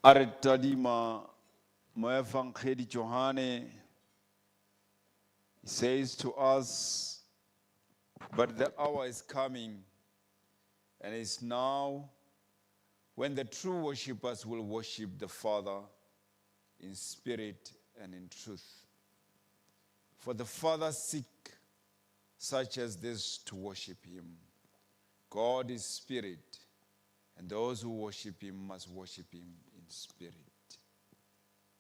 A re tadima moefangedi Johane. He says to us, "But the hour is coming, and is now, when the true worshippers will worship the Father in spirit and in truth. For the Father seek such as this to worship him. God is spirit, and those who worship him must worship him in spirit."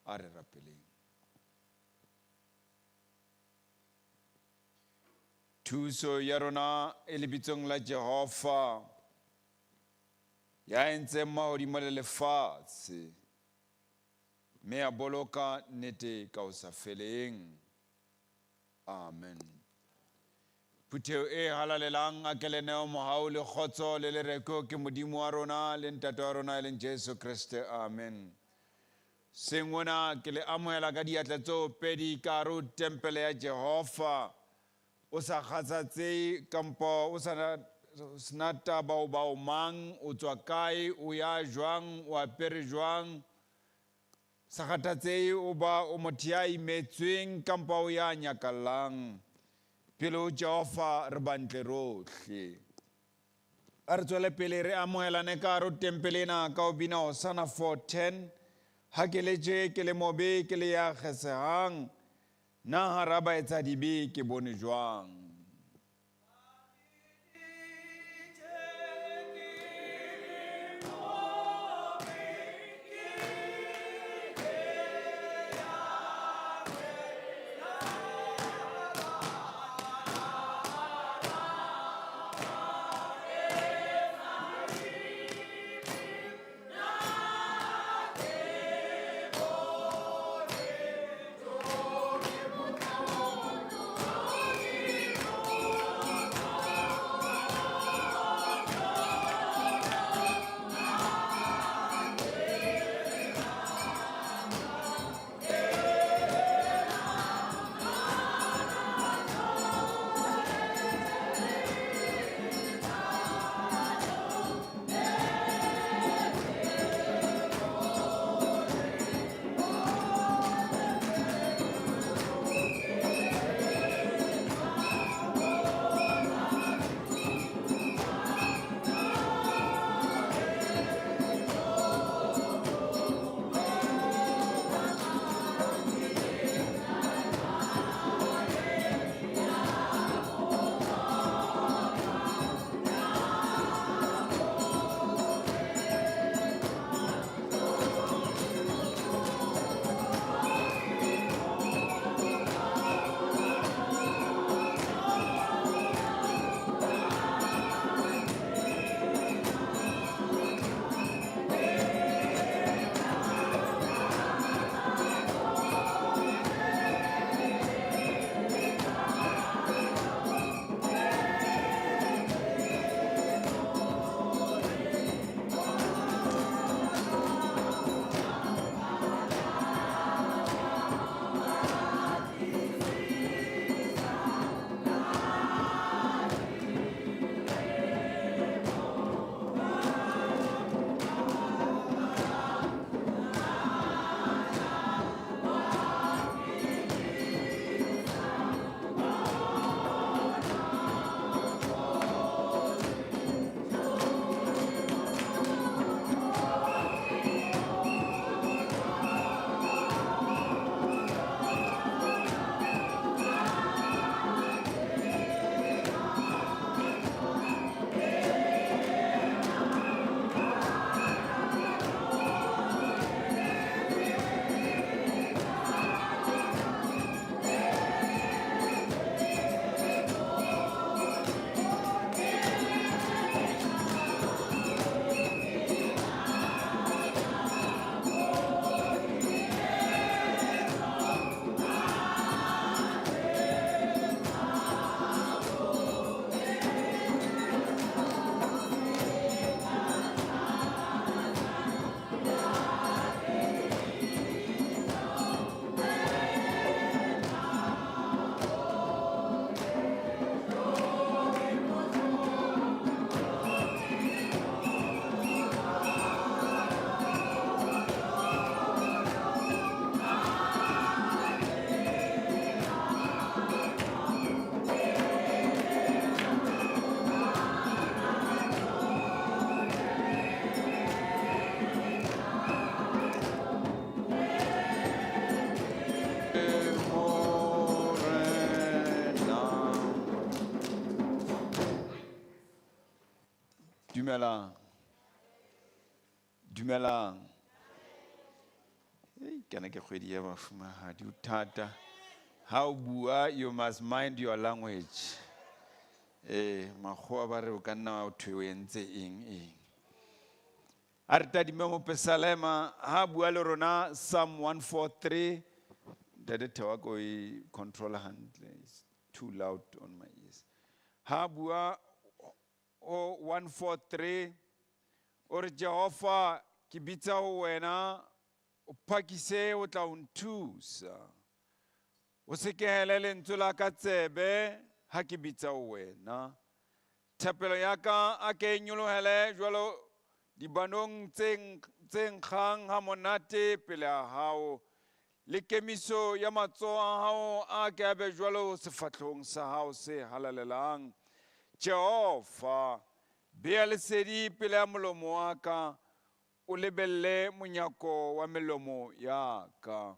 A re rapeleng. Thuso ya rona e lebitsong la Jehova, ya entseng mahodimo le lefatshe, mme a boloka nnete ka ho sa feleng. Amen. Phutheho e halalelang, a ke le neo mohau le kgotso le lereko ke Modimo wa rona le Ntate wa rona e leng Jesu Kreste. Amen. Seng ona ke le amohela ka diatla tseo pedi ka hare ho tempele ya Jehova. O sa kgathatsehe kampo o sa sena taba o ba o mang, o tswa kae, o ya jwang, o apere jwang. Sa kgathatsehe o ba o motho ya imetsweng kampo o ya nyakallang. Pele ho Jehova re bantle rohle. A re tswele pele re amohelane ka hare ho tempele ena ka ho bina Hosanna 410. Ha ke le tje ke le mobe ke le ya kgesehang, na hara baetsadibe ke bone jwang? Dumelang. Dumelang. Ei, kana ke kgwedi ya bafumahadi o thata. Ha o bua, you must mind your language. Makgowa ba re o ka nna wa thwe o entse eng eng. A re tadime mopesalema ha bua le rona Psalm 143. Ntate Thewako e control hantle. It's too loud on my ears. Ha bua o 143 o re Jehova ke bitsa ho wena o phakise o tla o nthusa. O sekehele lentswe la ka tsebe ha ke bitsa ho wena. Thapelo ya ka a ke e nyolohele jwalo dibanong tse nkgang ha monate pele a hao. Le kemiso ya matsoho a hao a ke a be jwalo sefahlehong sa hao se halalelang. Jehova, bea lesedi pele a molomo wa ka, o lebelle monyako wa melomo ya ka.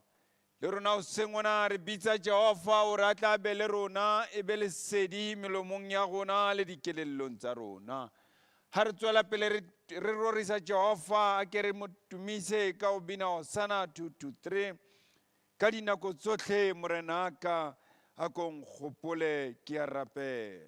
Le rona hoseng hona re bitsa Jehova hore a tla be le rona, e be lesedi melomong ya rona le dikelellong tsa rona. Ha re tswela pele re rorisa Jehova, a ke re mo tumise ka ho bina Hosanna 223. Ka dinako tsohle Morenaka, a ko nkgopole ke a rapela.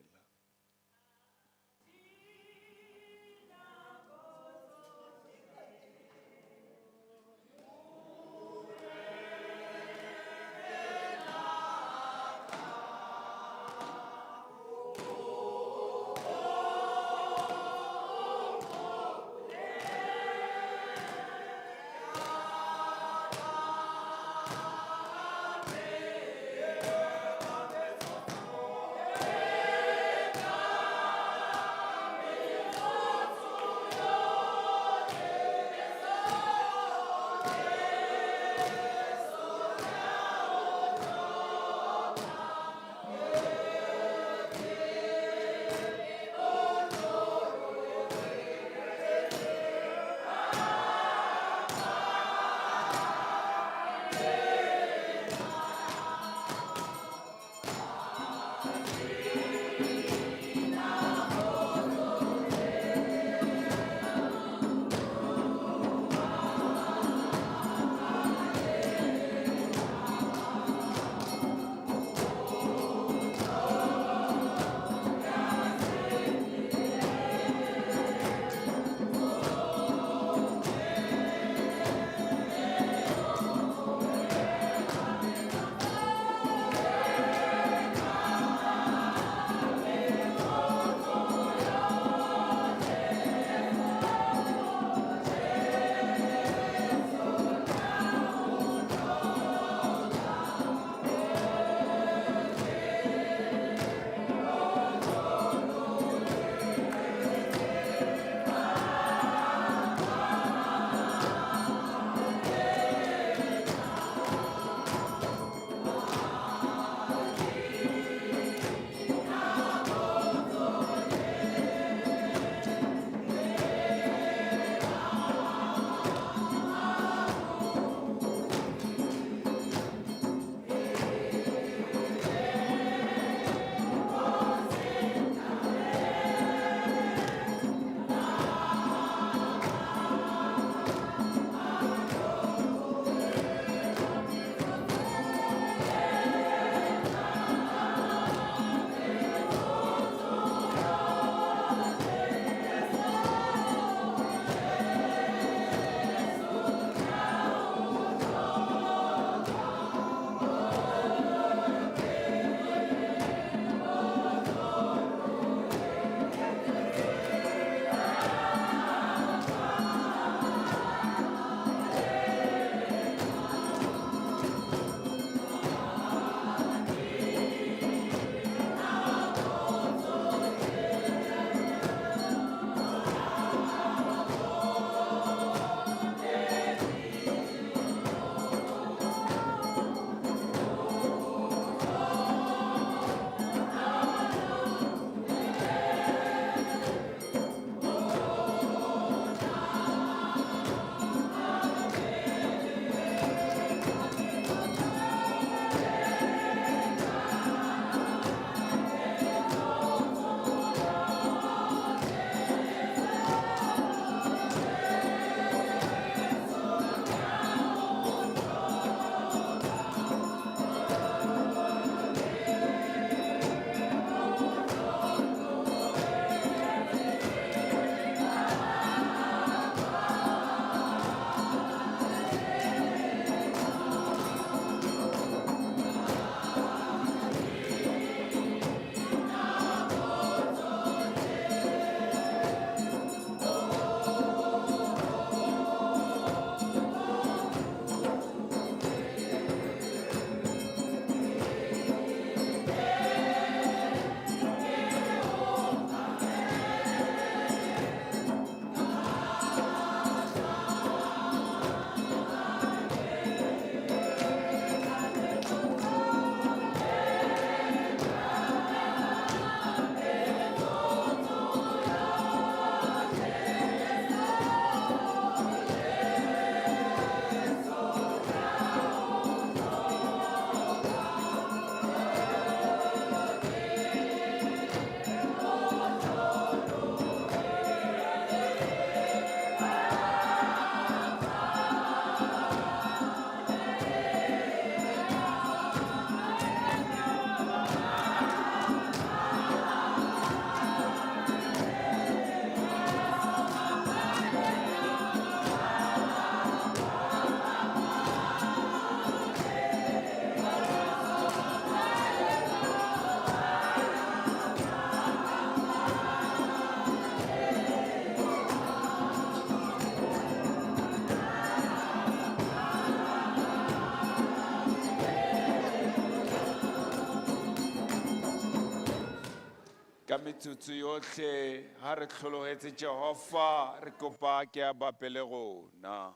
Ka metsotso yohle ha re hlolohetse Jehova, re kopa ke a bape le rona.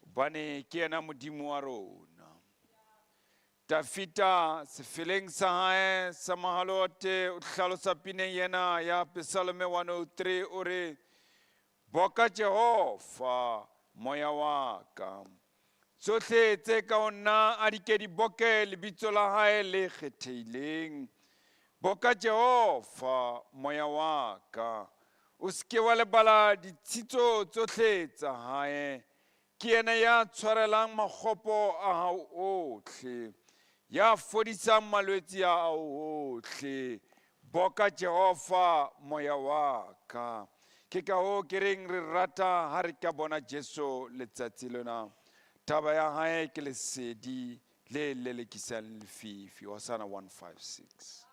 Hobane ke yena Modimo wa rona. Dafita sefeleng sa hae sa mahalote o hlalosa pineng yena ya Psalme 103 o re, Boka Jehova moya wa ka. Tsohle tse ka ho nna a di ke di boke lebitso la hae le kgethehileng. Boka Jehova moya wa ka. O se ke wa lebala ditshitso tsohle tsa hae. Ke yena ya tshwarelang makgopo a hao ohle, ya fodisang malwetse a hao ohle. Boka Jehova moya wa ka. Ke ka hoo ke reng re rata ha re ka bona Jesu letsatsi lena. Taba ya hae ke lesedi le lelekisang lefifi. Hosanna 156.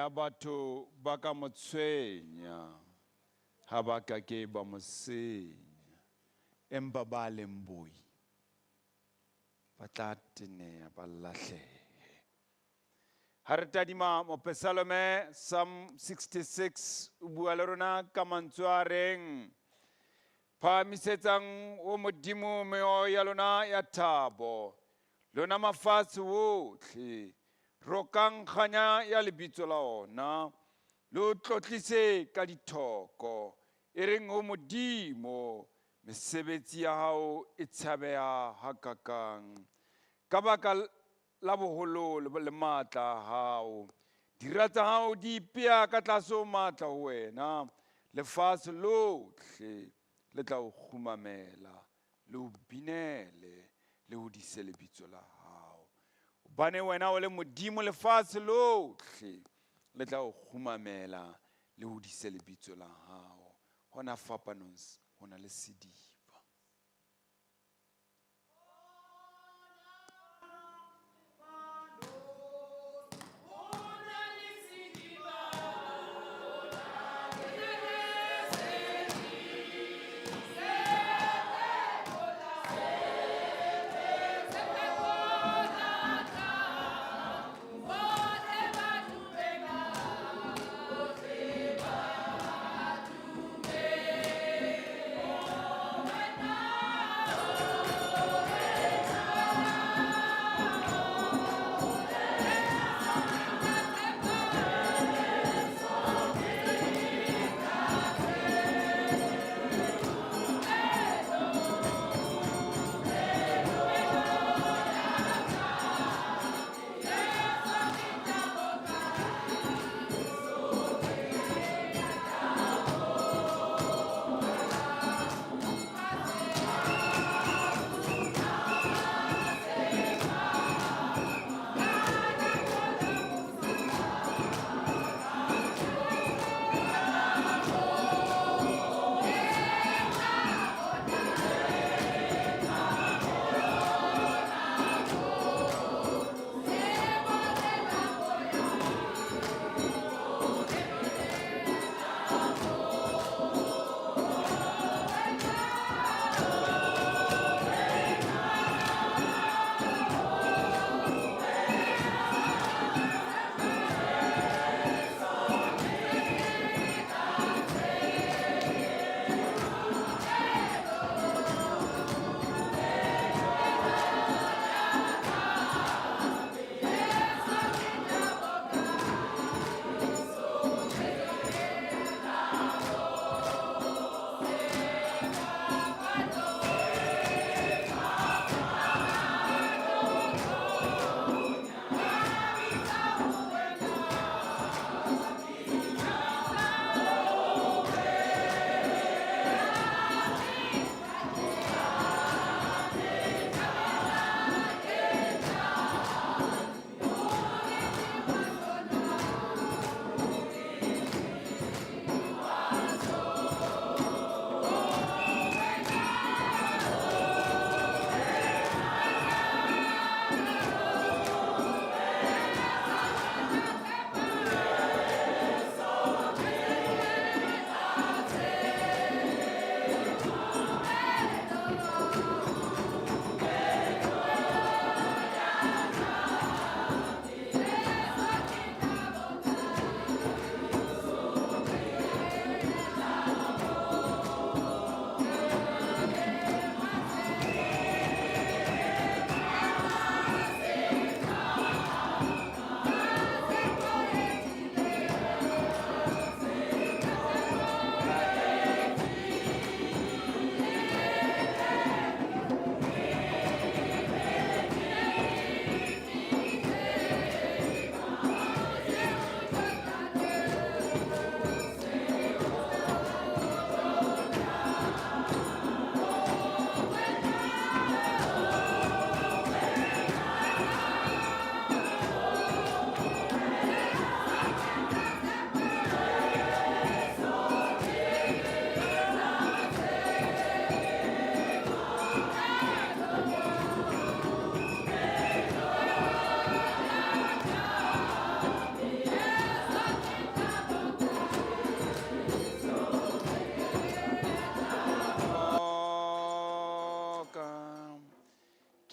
Le ha batho ba ka mo tshwenya, ha ba ka ke ba mo senya. Empa ba leng boi, ba tla teneha, ba lahlehe. Ha re tadima mopesalome Psalm 66 o bua le rona ka mantswe a reng, phahamisetsang ho Modimo meoya ya lona ya thabo, lona mafatshe wohle, rokang kganya ya lebitso la ona, le o tlotlise ka dithoko, e reng ho Modimo, mesebetsi ya hao e tshabeha hakakang. Ka baka la boholo le matla a hao, dira tsa hao di ipea ka tlase ho matla ho wena, lefatshe lohle le tla o kgumamela, le o binele, le hodise lebitso la hao. Hobane wena o le Modimo, lefatshe lohle le tla o kgumamela, le hodise lebitso la hao. Hona fapanong ho na le sediba.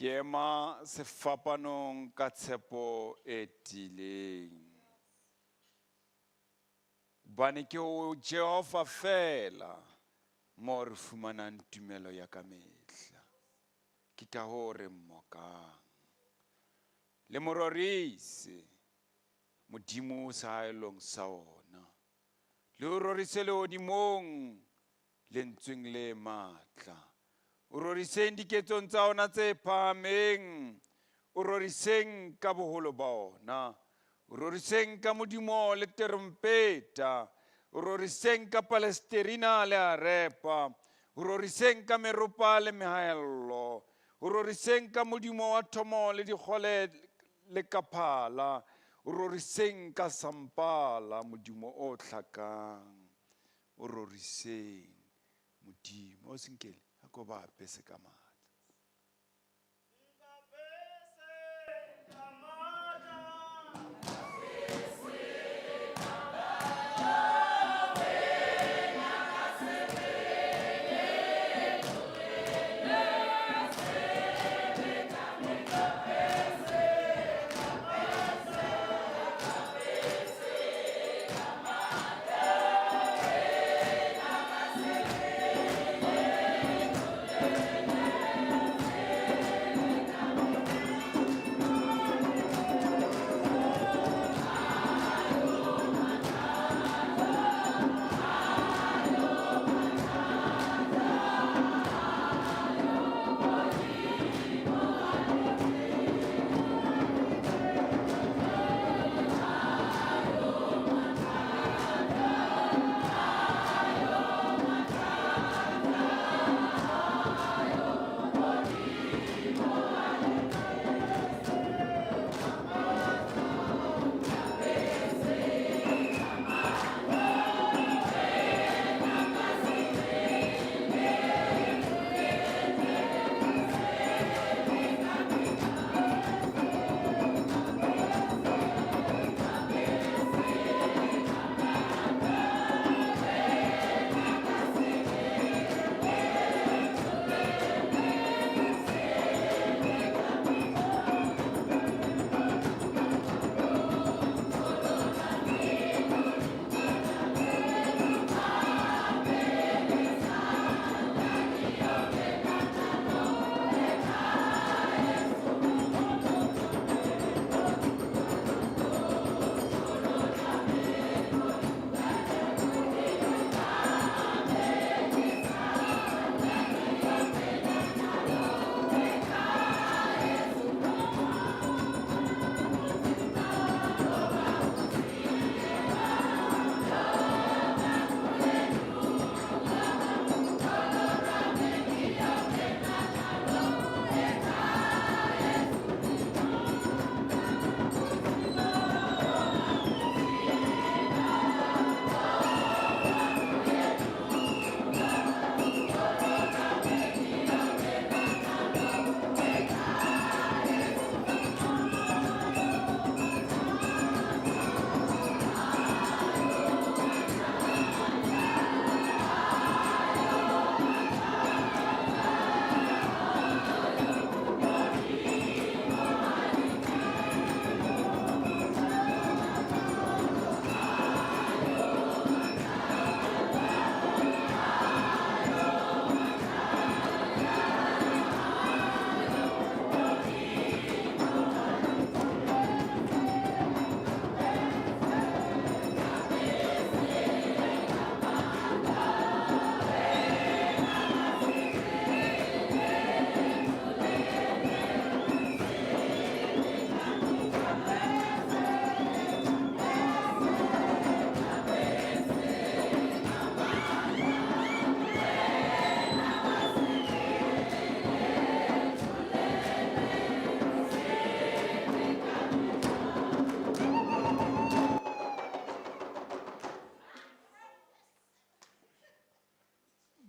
Ke ema sefapanong ka tshepo e tiileng. Hobane ke ho Jehova feela moo re fumanang tumelo ya kamehla. Ke ka hoo re mmokang. Le mo rorise Modimo sehaelong sa ona. Le o rorise lehodimong lentsweng le matla. O roriseng diketsong tsa ona tse phahameng. O roriseng ka boholo ba ona. O roriseng ka modumo le terompeta. O roriseng ka palesterina le arepa. O roriseng ka meropa le mehaello. O roriseng ka modumo wa thomo le dikgole le ka phala. O roriseng ka sampala modumo o hlakang. O roriseng Modimo. O senkele, a ko ba apese ka matla.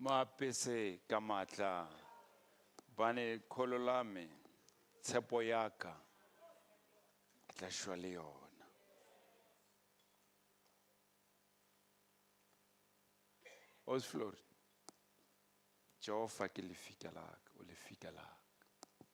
Mo apese ka matla, hobane kholo la me, tshepo ya ka, ke tla shwa le yona. Osflor, Jehova ke lefika la ka, o lefika la ka.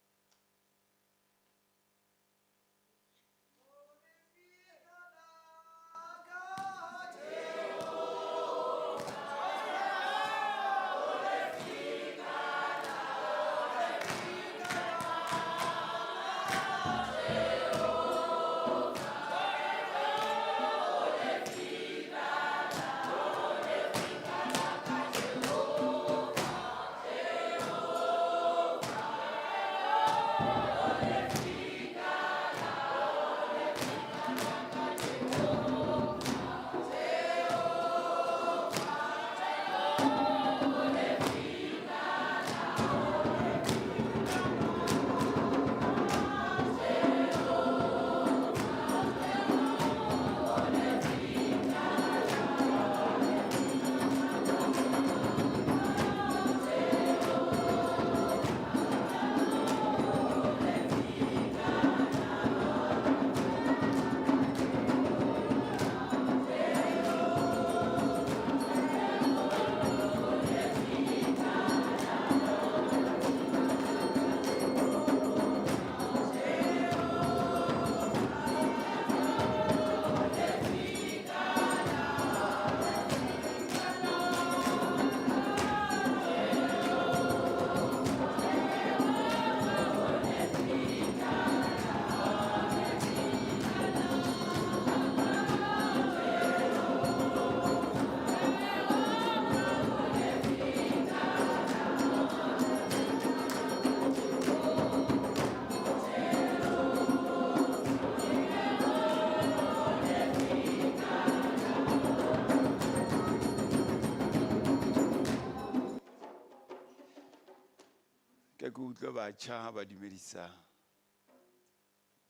Tla ke utlwe batjha ha ba dumedisa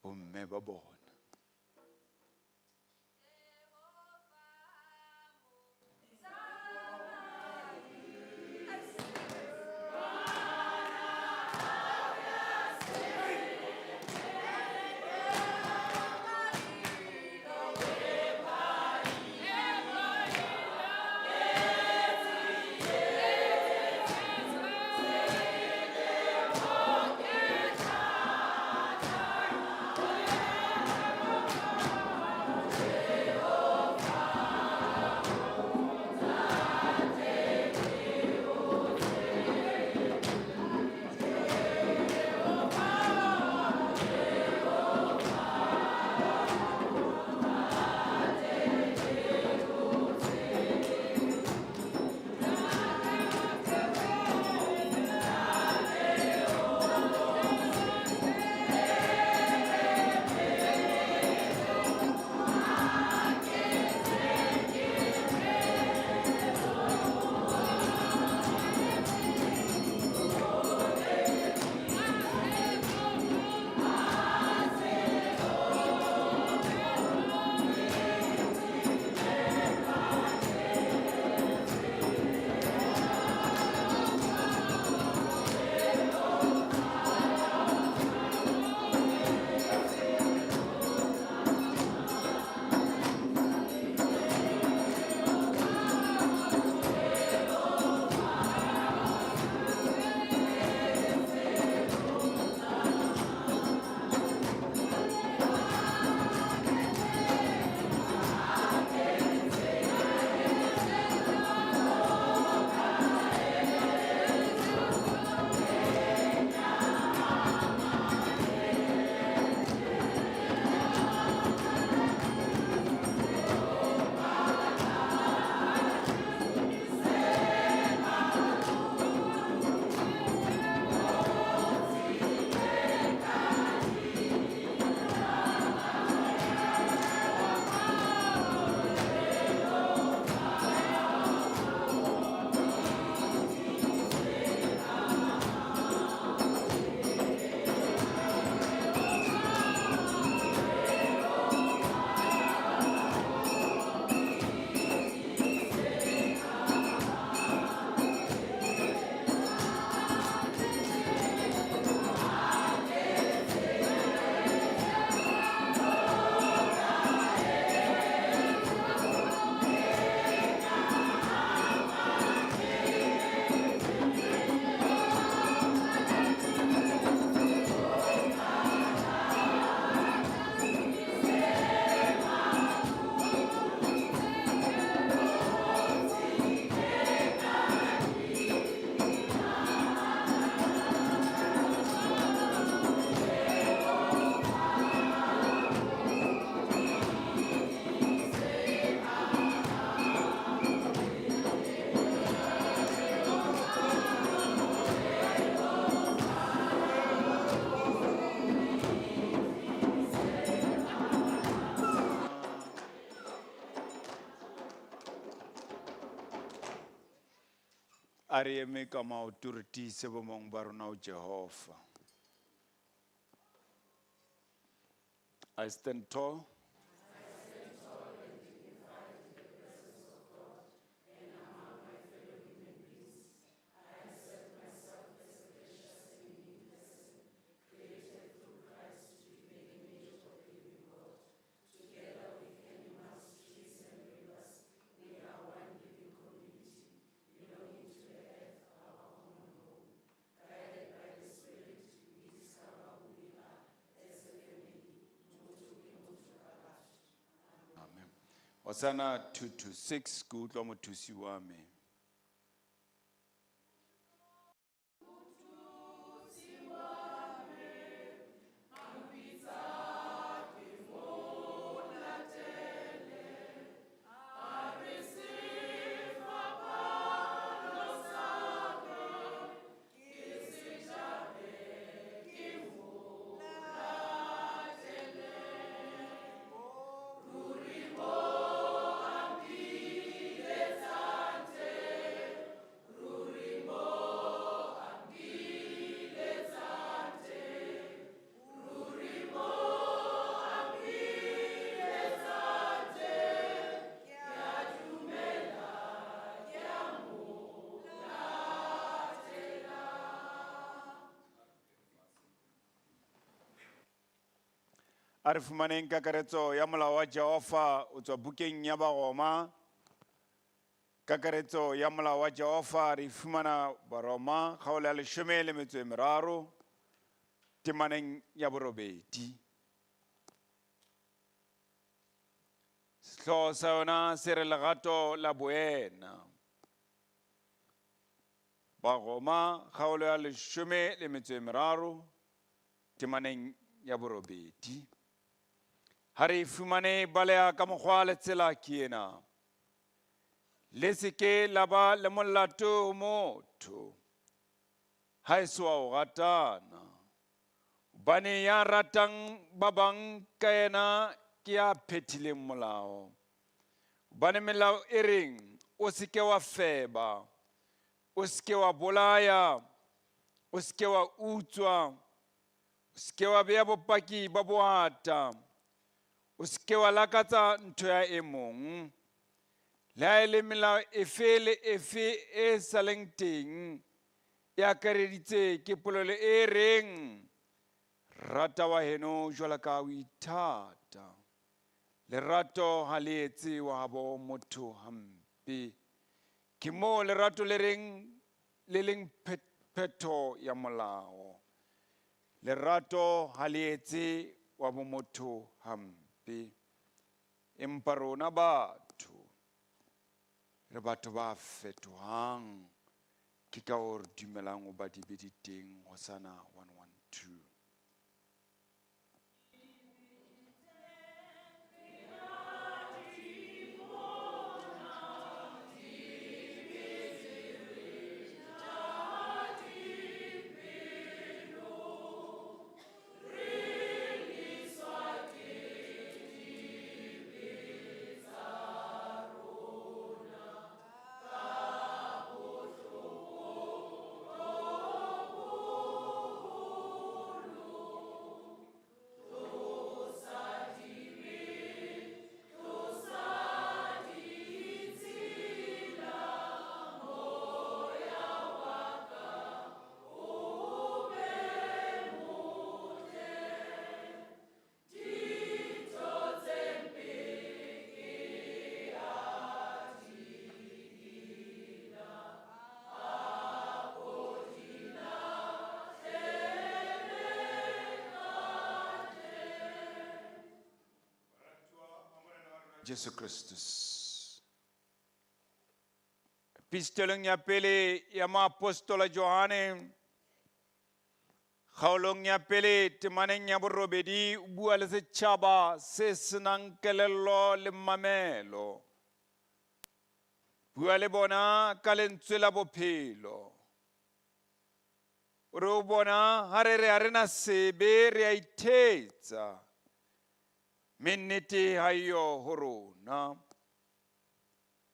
bomme ba bona. A re eme ka maoto re tiise bomong ba rona ho Jehova. I stand tall. Amen. Hosanna 226 ke utlwa mothusi wa me. Ruri mo a mpiletsang A re fumaneng kakaretso ya molao wa Jehova o tswa bukeng ya Baroma. Kakaretso ya molao wa Jehova re e fumana Baroma kgaolo ya 13 temaneng ya 8. Sehlooho sa yona se re lerato la boena. Baroma kgaolo ya 13 temaneng ya 8. Ha re fumane baleha ka mokgwa le tsela ke ena. Le se ke la ba le molato ho motho, ha e se wa ho ratana. Hobane ya ratang ba bang ka yena ke ya phethileng molao. Hobane melao e reng, o se ke wa feba, o se ke wa bolaya, o se ke wa utswa, o se ke wa bea bopaki ba bohata, o se ke wa lakatsa ntho ya e mong. Le ha e le melao efe le efe e sa leng teng, e akareditse ke polelo e reng, rata wa heno jwalo ka o ithata. Lerato ha le etse wa habo motho hampe. Ke moo lerato le reng le leng phetho ya molao. Lerato ha le etse wa bo motho hampe. Empa rona batho re batho ba fetohang, ke ka hoo re dumelang ho ba dibe di teng. Hosanna 112. Jesu Kristus. Epistoleng ya pele ya moapostola Johane, kgaolong ya pele temaneng ya 8, o bua le setjhaba se senang kelello le mamelo. Bua le bona ka lentswe la bophelo. O re o bona ha re re ha re na sebe, re a ithetsa. Mme nnete ha eyo ho rona.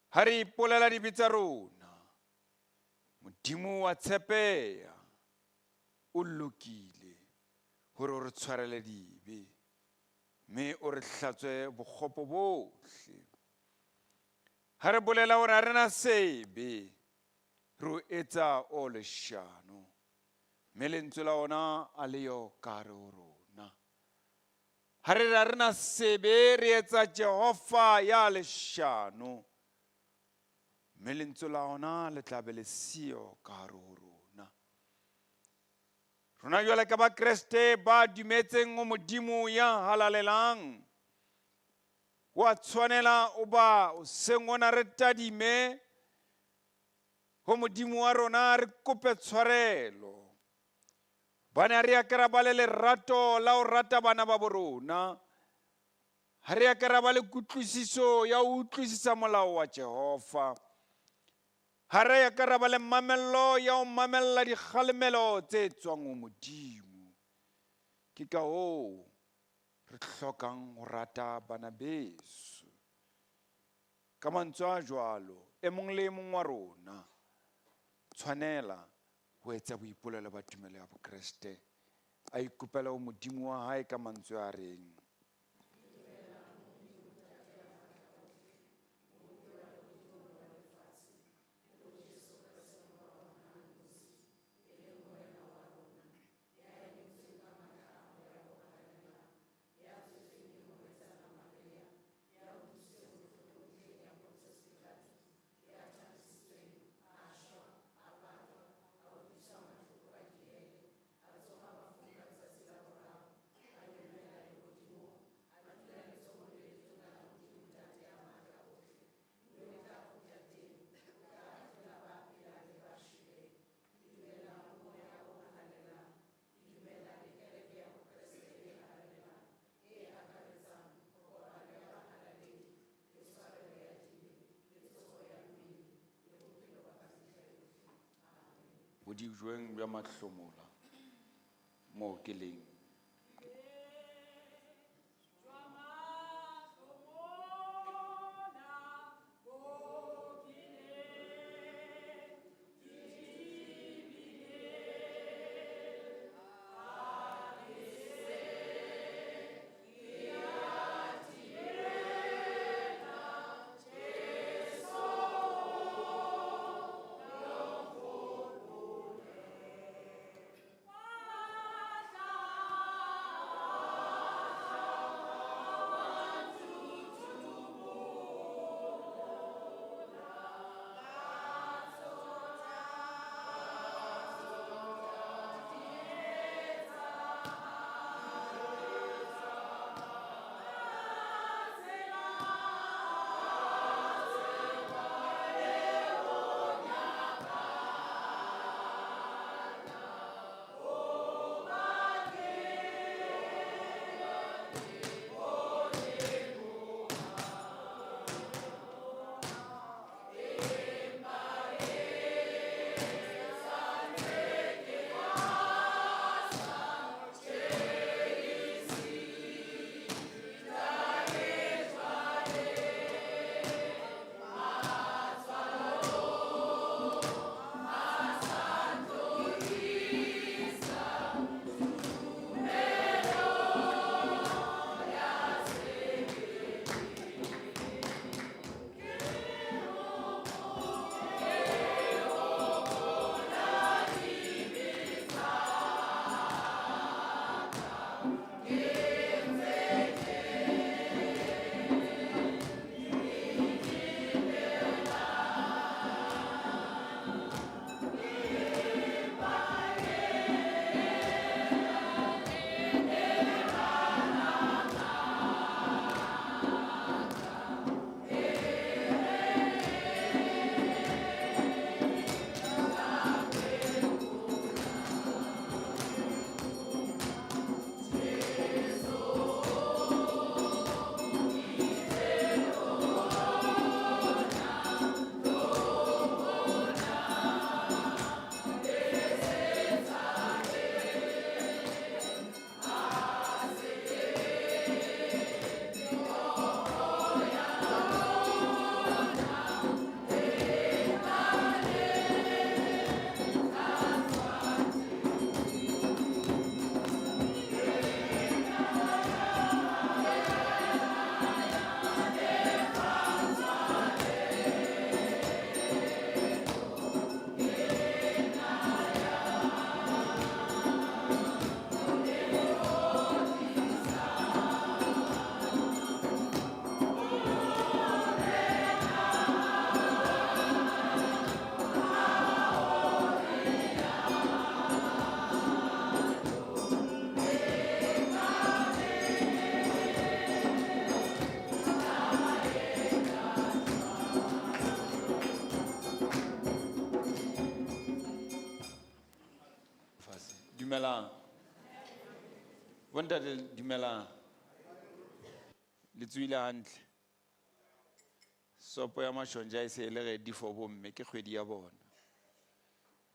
Ha re ipolela dibe tsa rona, Modimo wa tshepeha, o lokile hore o re tshwarele dibe, mme o re hlatswe bokgopo bohle. Ha re bolela hore ha re na sebe, re o etsa o leshano, mme lentswe la ona a le yo ka hare ho rona. Ha re re ha re na sebe, re etsa Jehova ya leshano, mme lentswe la ona le tla be le siyo ka hare ho rona. Rona jwale ka Bakreste ba dumetseng ho Modimo ya halalelang, wa tshwanela o ba hoseng ona re tadime ho Modimo wa rona, re kope tshwarelo. Hobane ha re ya ka ra ba le lerato la ho rata bana ba bo rona, ha re ya ka ra ba le kutlwisiso ya ho utlwisisa molao wa Jehova, ha re ya ka ra ba le mamello ya ho mamella dikgalemelo tse tswang ho Modimo. Ke ka hoo re hlokang ho rata bana beso. Ka mantswe a jwalo, e mong le e mong wa rona tshwanela ho etsa boipolelo ba tumelo ya Bokreste, a ikopela ho Modimo wa hae ka mantswe a reng, Bodijweng bja mahlomola moo ke leng. Dumelang. Bontate dumelang. Le tsohile hantle. Sopo ya mashonja e se e le ready for bomme ke kgwedi ya bona.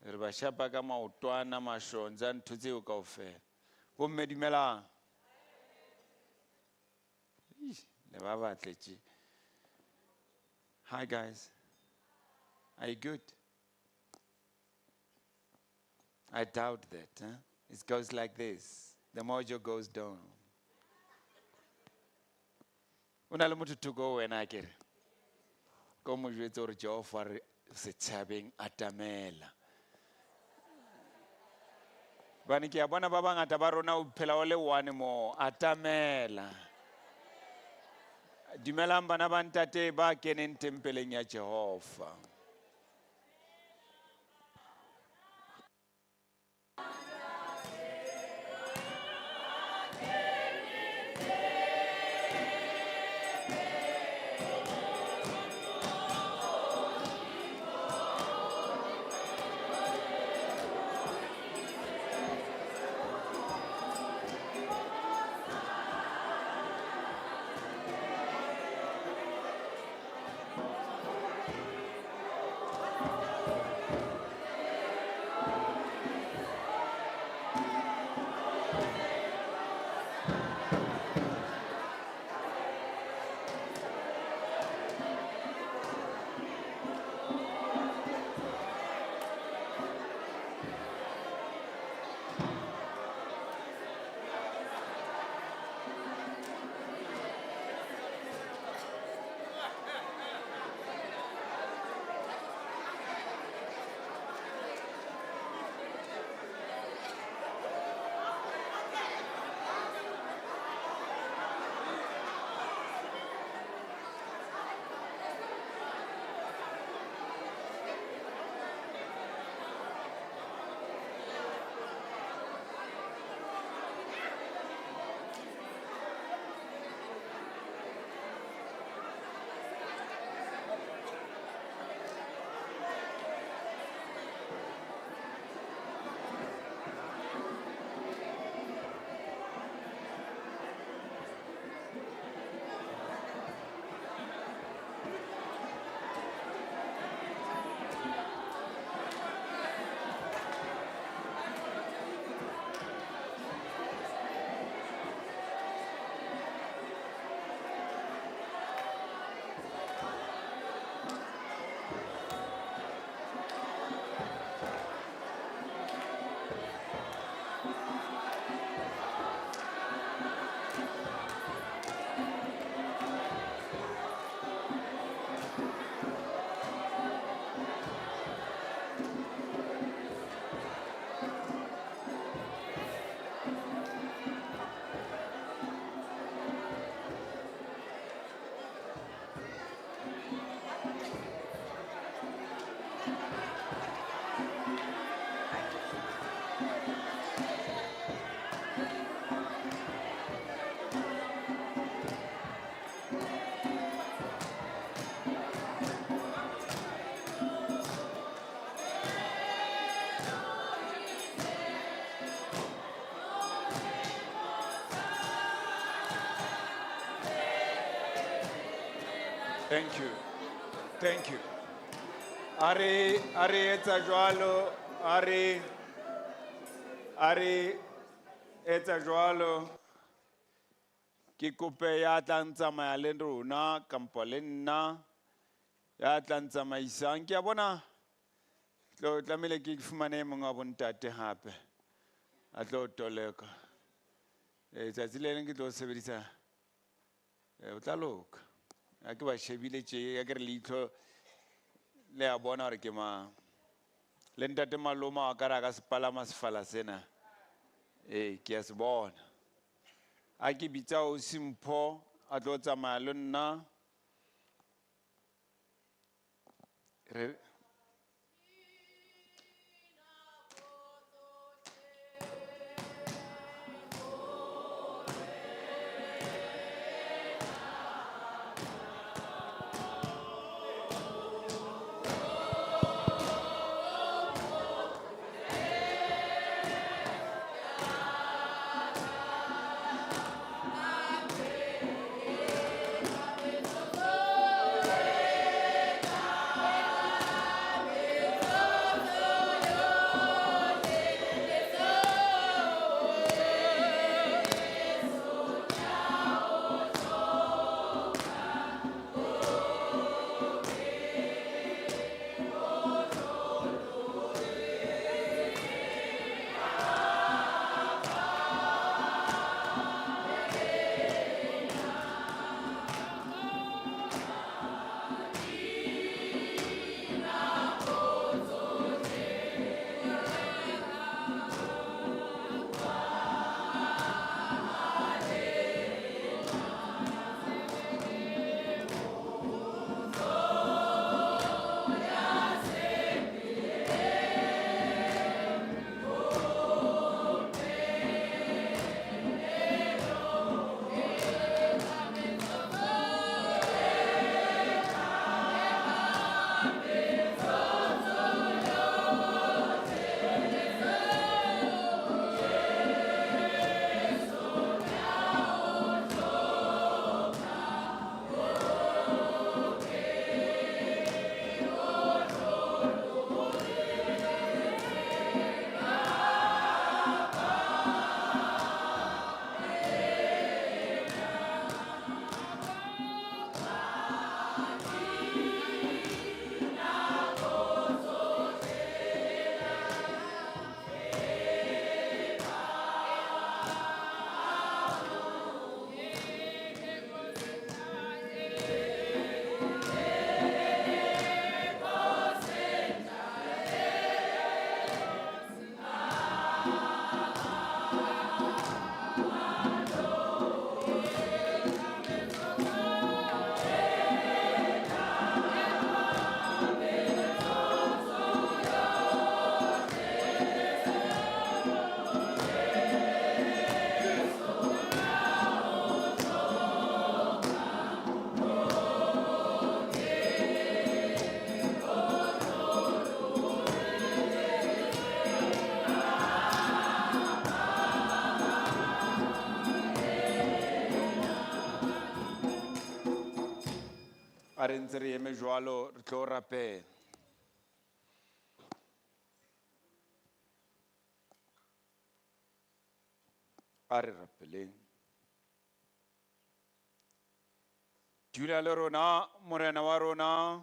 Re ba shapa ka maotwana mashonja ntho tseo kaofela. Bomme dumelang. Le ba batle tje. Hi guys. Are you good? I doubt that. Huh? It goes like this. The mojo goes down. O na le motho thoko ho wena akere? Ko mo jwetse hore Jehova re setjhabeng atamela. Bane ke a bona ba bangata ba rona o phela o le one mo atamela. Dumelang bana ba ntate ba keneng tempeleng ya Jehova. Thank you. Thank you. A re etsa jwalo, a re etsa jwalo. Ke kope ya tla ntsamaya le rona kampo le nna ya tla ntsamaisang. Ke a bona tlo tlamehile ke fumane e mong wa bontate hape a tlo toleka. Tsatsi le leng ke tlo sebedisa, o tla loka. Ha ke ba shebile tje, ha ke re leihlo le a bona hore ke mang. Le ntate maloma wa ka re a ka se palama sefala sena. Ke a se bona. A ke bitsa ausi Mpho a tlo tsamaya le nna. Re a re ntse re eme jwalo, re tlo rapela. A re rapeleng. Dula le rona, Morena wa rona.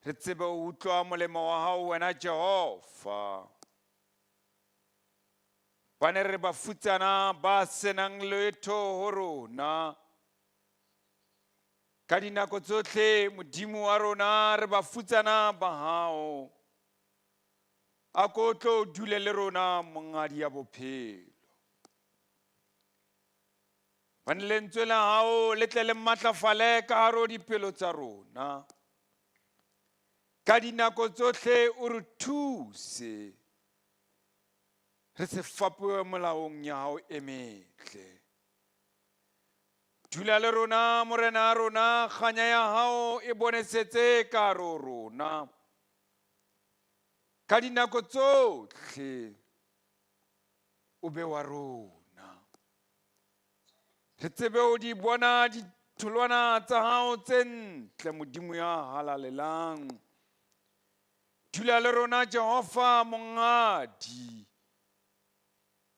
Re tsebe ho utlwa molemo wa hao wena Jehova. Bane re bafutsana ba senang letho ho rona. Ka dinako tsohle Modimo wa rona re bafutsana ba hao. A ko tlo dule le rona monghadi ya bophelo. Bane lentswe la hao le tle le matlafale ka hare ho dipelo tsa rona. Ka dinako tsohle o re thuse. Re se fapohe molaong ya hao e metle. Dula le rona Morena rona, kganya ya hao e bonesetse ka hare ho rona. Ka dinako tsohle o be wa rona. Re tsebe ho di bona Tholwana tsa hao tse ntle Modimo ya halalelang. Dula le rona Jehova Monghadi.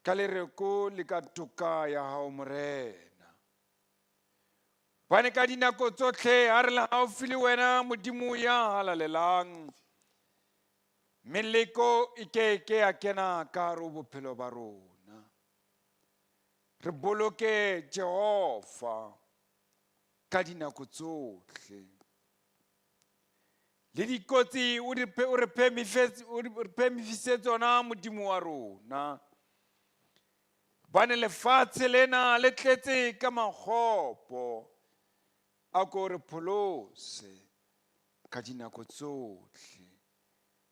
Ka lereko le ka toka ya hao Morena. Bane ka dinako tsotlhe ha re le haufi le wena Modimo ya halalelang. Meleko e ke ke ya kena ka hare ho bophelo ba rona. Re boloke Jehova ka dinako tsohle. Le dikotsi o di o re o re phemifise tsona Modimo wa rona. Bane lefatshe lena le tletse ka makgopo. A ko re pholose ka dinako tsohle.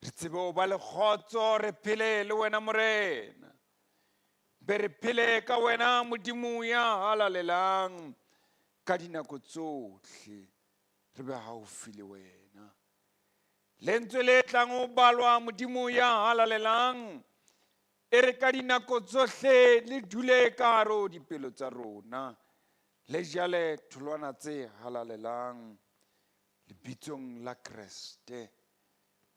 Re tsebe ho ba le kgotso, re phele le wena Morena. Be re phele ka wena Modimo ya halalelang ka dinako tsohle. Re be haufi le wena. Lentswe le tlang ho balwa Modimo ya halalelang e re ka dinako tsohle le dule ka hare ho dipelo tsa rona. Le jale tholwana tse halalelang lebitsong la Kreste.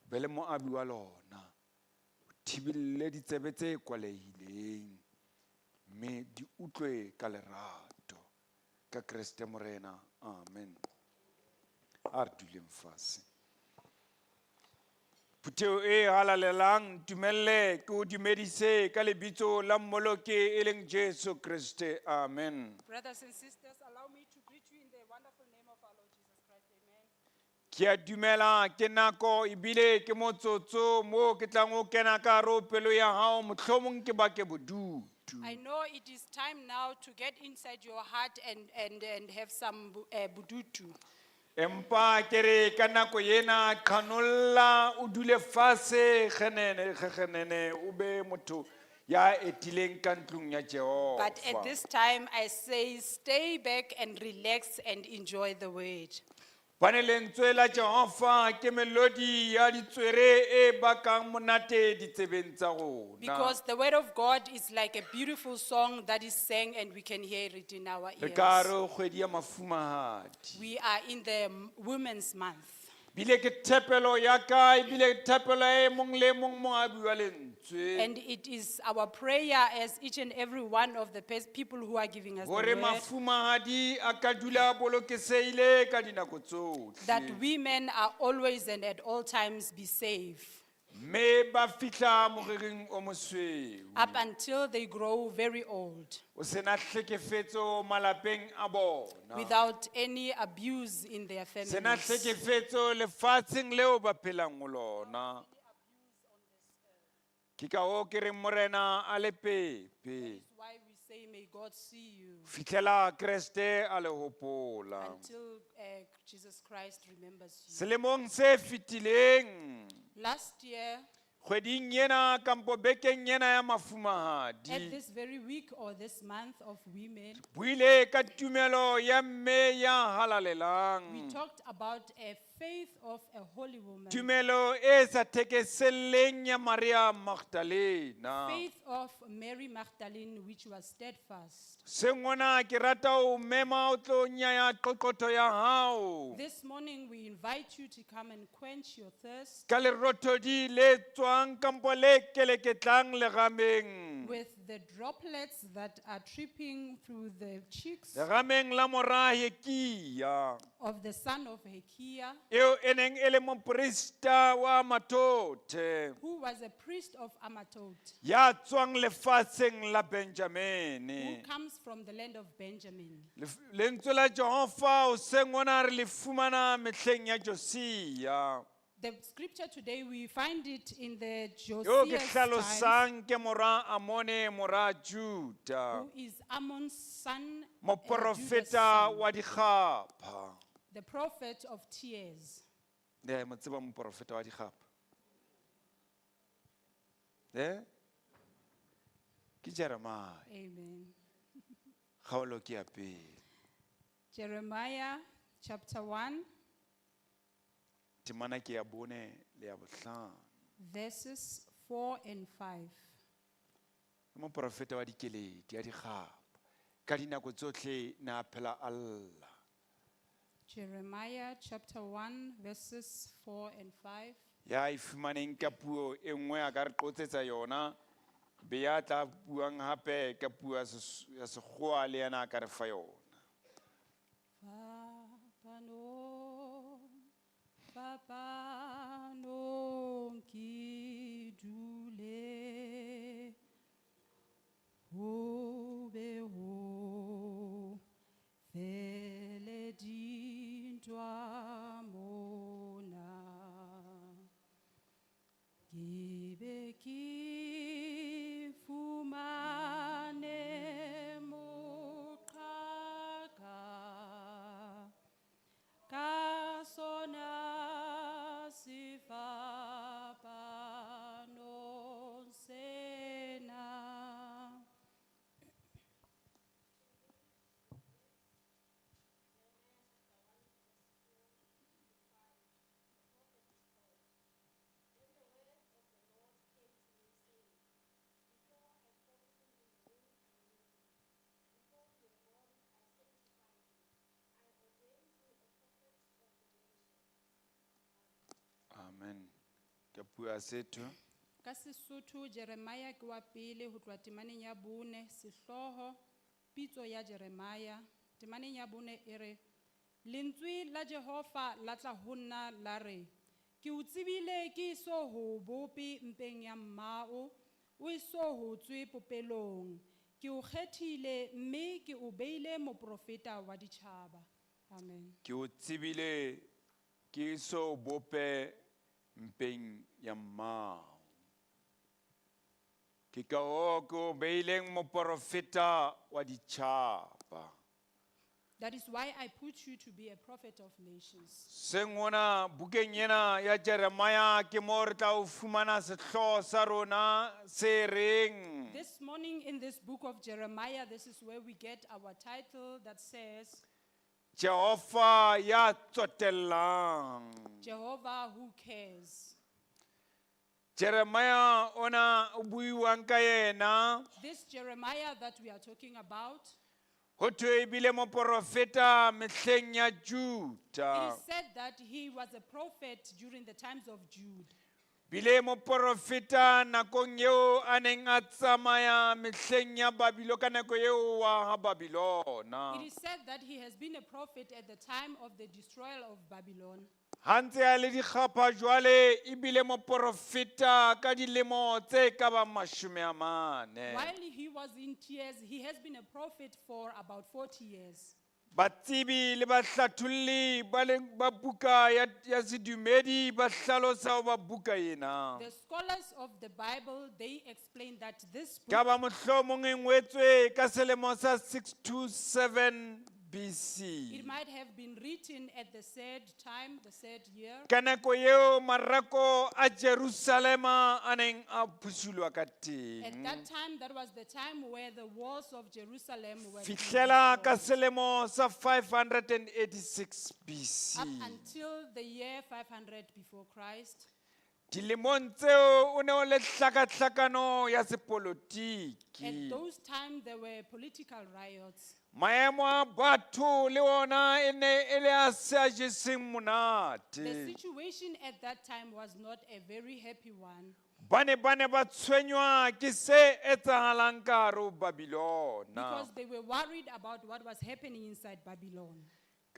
Be le moabi wa lona. O thibelle ditsebe tse kwalehileng mme di utlwe ka lerato. Ka Kreste Morena. Amen. A re duleng fatshe. Phutheho e halalelang dumelle ke o dumedise ka lebitso la Mmoloki e leng Jesu Kreste. Amen. Brothers and sisters, allow me to greet you in the wonderful name of our Lord Jesus Christ. Amen. Ke a dumela ke nako ebile ke motsotso mo ke tlang ho kena ka hare ho pelo ya hao mohlomong ke bake bodutu. I know it is time now to get inside your heart and have some budutu. Empa ke re ka nako ena qhanolla o dule fatshe kgenene kgekgenene o be motho ya etileng ka ntlong ya But at Jehova. this time, I say stay back and relax and enjoy the word. Bane lentswe la Jehova ke melodi ya ditswere e bakang monate ditsebeng tsa rona. Because the word of God is like a beautiful song that is sang and we can hear it in our Re ka ears. re ho kgwedi ya mafumahadi. We are in the Women's Month. Bile ke thapelo ya ka ebile ke thapelo ya e mong le e mong moabi wa lentswe. And it is our prayer as each and every one of the people who are giving us the Hore word, mafumahadi a ka dula a bolokesehile ka dinako that tsohle. women are always and at all times be safe Mme ba fihla moriring o mosweu. up until they grow very old O sena hlekefetso malapeng a bona. without any abuse in their Sena families. hlekefetso lefatsheng leo ba phelang ho lona. Ke ka hoo ke reng Morena a le pepe. That's why we say, may God see you Fihlela Kreste a le hopola. until Jesus Christ remembers you. Selemong se fetileng, Last year, kgweding ena kampo bekeng ena ya at mafumahadi, this very week or this month of women, buile ka tumelo ya mme ya we halalelang. talked about a faith of a holy woman, Tumelo e sa thekeselleng ya Maria Magdalena. faith of Mary Magdalene, which was steadfast. Seng hona ke rata ho mema o tlo nyaya qoqotho ya hao. This morning, we invite you to come and quench your thirst Ka lerothodi le tswang kampo le keleketlang lerameng. with the droplets that are tripping through the cheeks Lerameng la mora Hekia. of the son of Hekia, Eo e neng e le moprista wa Mathothe. who was a priest of Amatot, Ya tswang lefatsheng la who Benjamine. comes from the land of Benjamin. Lentswe la Jehova hoseng hona re le fumana mehleng ya Josia. The scripture today, we find it in the Eo ke Josiah's times, hlalosang ke mora Amone mora Juda. who is Ammon's son, and Judah's Moporofeta son, wa dikgapha. the prophet of tears. Le mo tseba moporofeta wa dikgapha? Eh? Ke Jeremiah. Amen. Kgaolo ke ya pele. Jeremiah chapter 1, Temana ke ya bone le ya bohlano. verses 4 and 5. Ke moporofeta wa dikeledi ya dikgapha. Ka dinako tsohle na phela a lla. Jeremiah chapter 1, verses 4 and 5. Ya e fumaneng ka puo e nngwe a ka re qotsetsa yona, be ya tla buang hape ka puo ya ya sekgowa le yena a ka re fa yona. Fapanong, fapanong ke dule, ho be ho fele dintwa mona. Ke be ke fumane moqhaka, ka sona sefapanong sena. Amen. Ka puo ya setho. Ka Sesotho Jeremiah ke wa pele ho tloha temaneng ya bone sehlooho pitso ya Jeremiah temaneng ya bone e re lentswe la Jehova la tla ho nna la re ke o tsebile ke eso ho bope mpeng ya mmao o eso ho tswe popelong ke o kgethile mme ke o beile moprofeta wa ditjhaba. Amen. Ke o tsebile ke so bope mpeng ya mmao. Ke ka hoo ke o beileng moporofeta wa ditjhaba. That is why I put you to be a prophet of nations. Seng hona bukeng ena ya Jeremiah ke mo re tla o fumana sehlooho sa rona se reng This morning in this book of Jeremiah, this is where we get our title that says, Jehova ya tsotellang. Jehovah who cares. Jeremiah ona o buiwang ka yena This Jeremiah that we are talking about, ho thwe ebile moporofeta mehleng ya it Juda. is said that he was a prophet during the times of Jude. Bile moporofeta nakong eo a neng a tsamaya mehleng ya Babilo ka nako eo wa ha Babilona. It is said that he has been a prophet at the time of the destroyal of Babylon. Ha ntse a le dikgapha jwale ebile moporofeta ka dilemo tse ka bang 40. While he was in tears, he has been a prophet for about 40 years. Batsebi le bahlatholli ba leng ba buka ya sedumedi ba hlalosa ho ba buka ena. The scholars of the Bible, they explain that this book Ka ba mohlomong e ngwetswe ka selemo sa 627 BC. It might have been written at the said time, the said year. Ka nako eo marako a Jerusalema a neng a phusulwa ka At teng. that time, that was the time where the walls of Jerusalem were being Fihlela ka destroyed. selemo sa 586 BC. Up until the year 500 before Christ. Dilemong tseo o ne o le hlakahlakano ya At sepolotiki. those times, there were political riots. Maemo a batho le ona e ne e le a se a jeseng The monate. situation at that time was not a very happy one Ba ne ba tshwenywa ke se etsahalang ka hare ho Babylona. because they were worried about what was happening inside Babylon.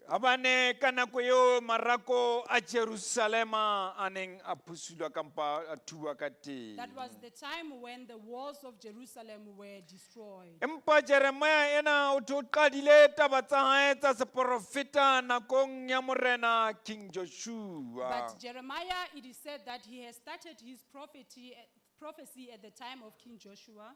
Habane ka nako eo marako a Jerusalema a neng a phusulwa kampa a thuwa ka teng. That was the time when the walls of Jerusalem were destroyed. Empa Jeremiah ena o tho qadile taba tsa hae tsa seporofeta nakong ya morena King Joshua. But Jeremiah, it is said that he has started his prophecy at the time of King Joshua.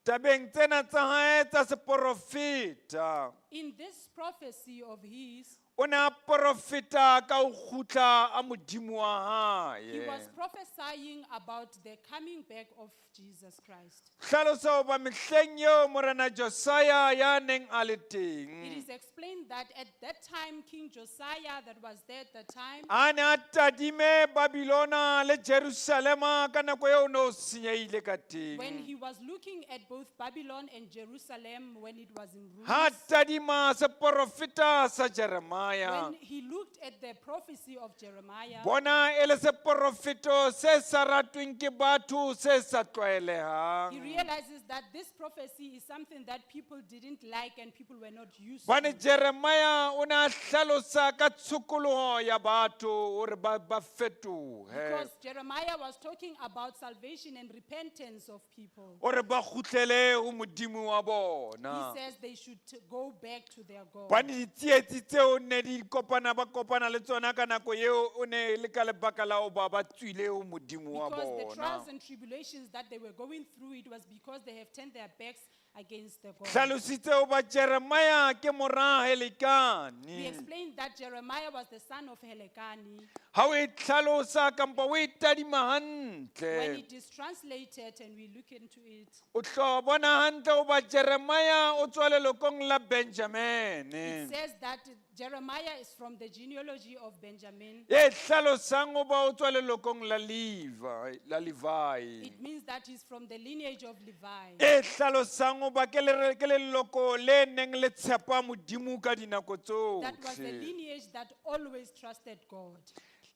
Tabeng tsena tsa hae tsa seporofeta, In this prophecy of his, o ne a porofeta ka ho kgutla a Modimo wa he hae. was prophesying prophesying about the coming back of Jesus Christ. Hlalosa hoba mehleng eo morena Josiah ya neng a le teng, It is explained that at that time, King Josiah, that was there at the time, a ne a tadime Babylona le Jerusalema ka nako eo no senyehile ka when teng. he was looking at both Babylon and Jerusalem when it was in Ha ruins, tadima seporofeta sa Jeremiah, when he looked at the prophecy of Jeremiah, bona e le seporofeto se sa ratweng ke batho, se sa he tlwaelehang. realizes that this prophecy is something that people didn't like and people were not used Bane to. Jeremiah o ne a hlalosa ka tshokoloho ya batho hore ba fetohe. Because Jeremiah was talking about salvation and repentance of people. Hore ba kgutlele ho Modimo wa He bona. says they should go back to their God. Bane ditsietsi tseo ne di kopana ba kopana le tsona ka nako eo o ne le ka lebaka la hoba ba tswile ho Modimo wa Because the bona. trials and tribulations that they were going through, it was because they have turned their backs against the God. Hlalositse hoba Jeremiah ke mora We Helekane. explained that Jeremiah was the son of Helekani. Ha o e hlalosa kampa o e tadima When hantle, it is translated and we look into it, o tlo bona hantle hoba Jeremiah o tswa lelokong la Benjamine. it says that Jeremiah is from the genealogy of Benjamin. E hlalosang hoba o tswa lelokong la Levi, la Levi. It means that he's from the lineage of Levi. E hlalosang hoba ke leloko le neng le tshepa Modimo ka dinako That was the tsohle. lineage that always trusted God.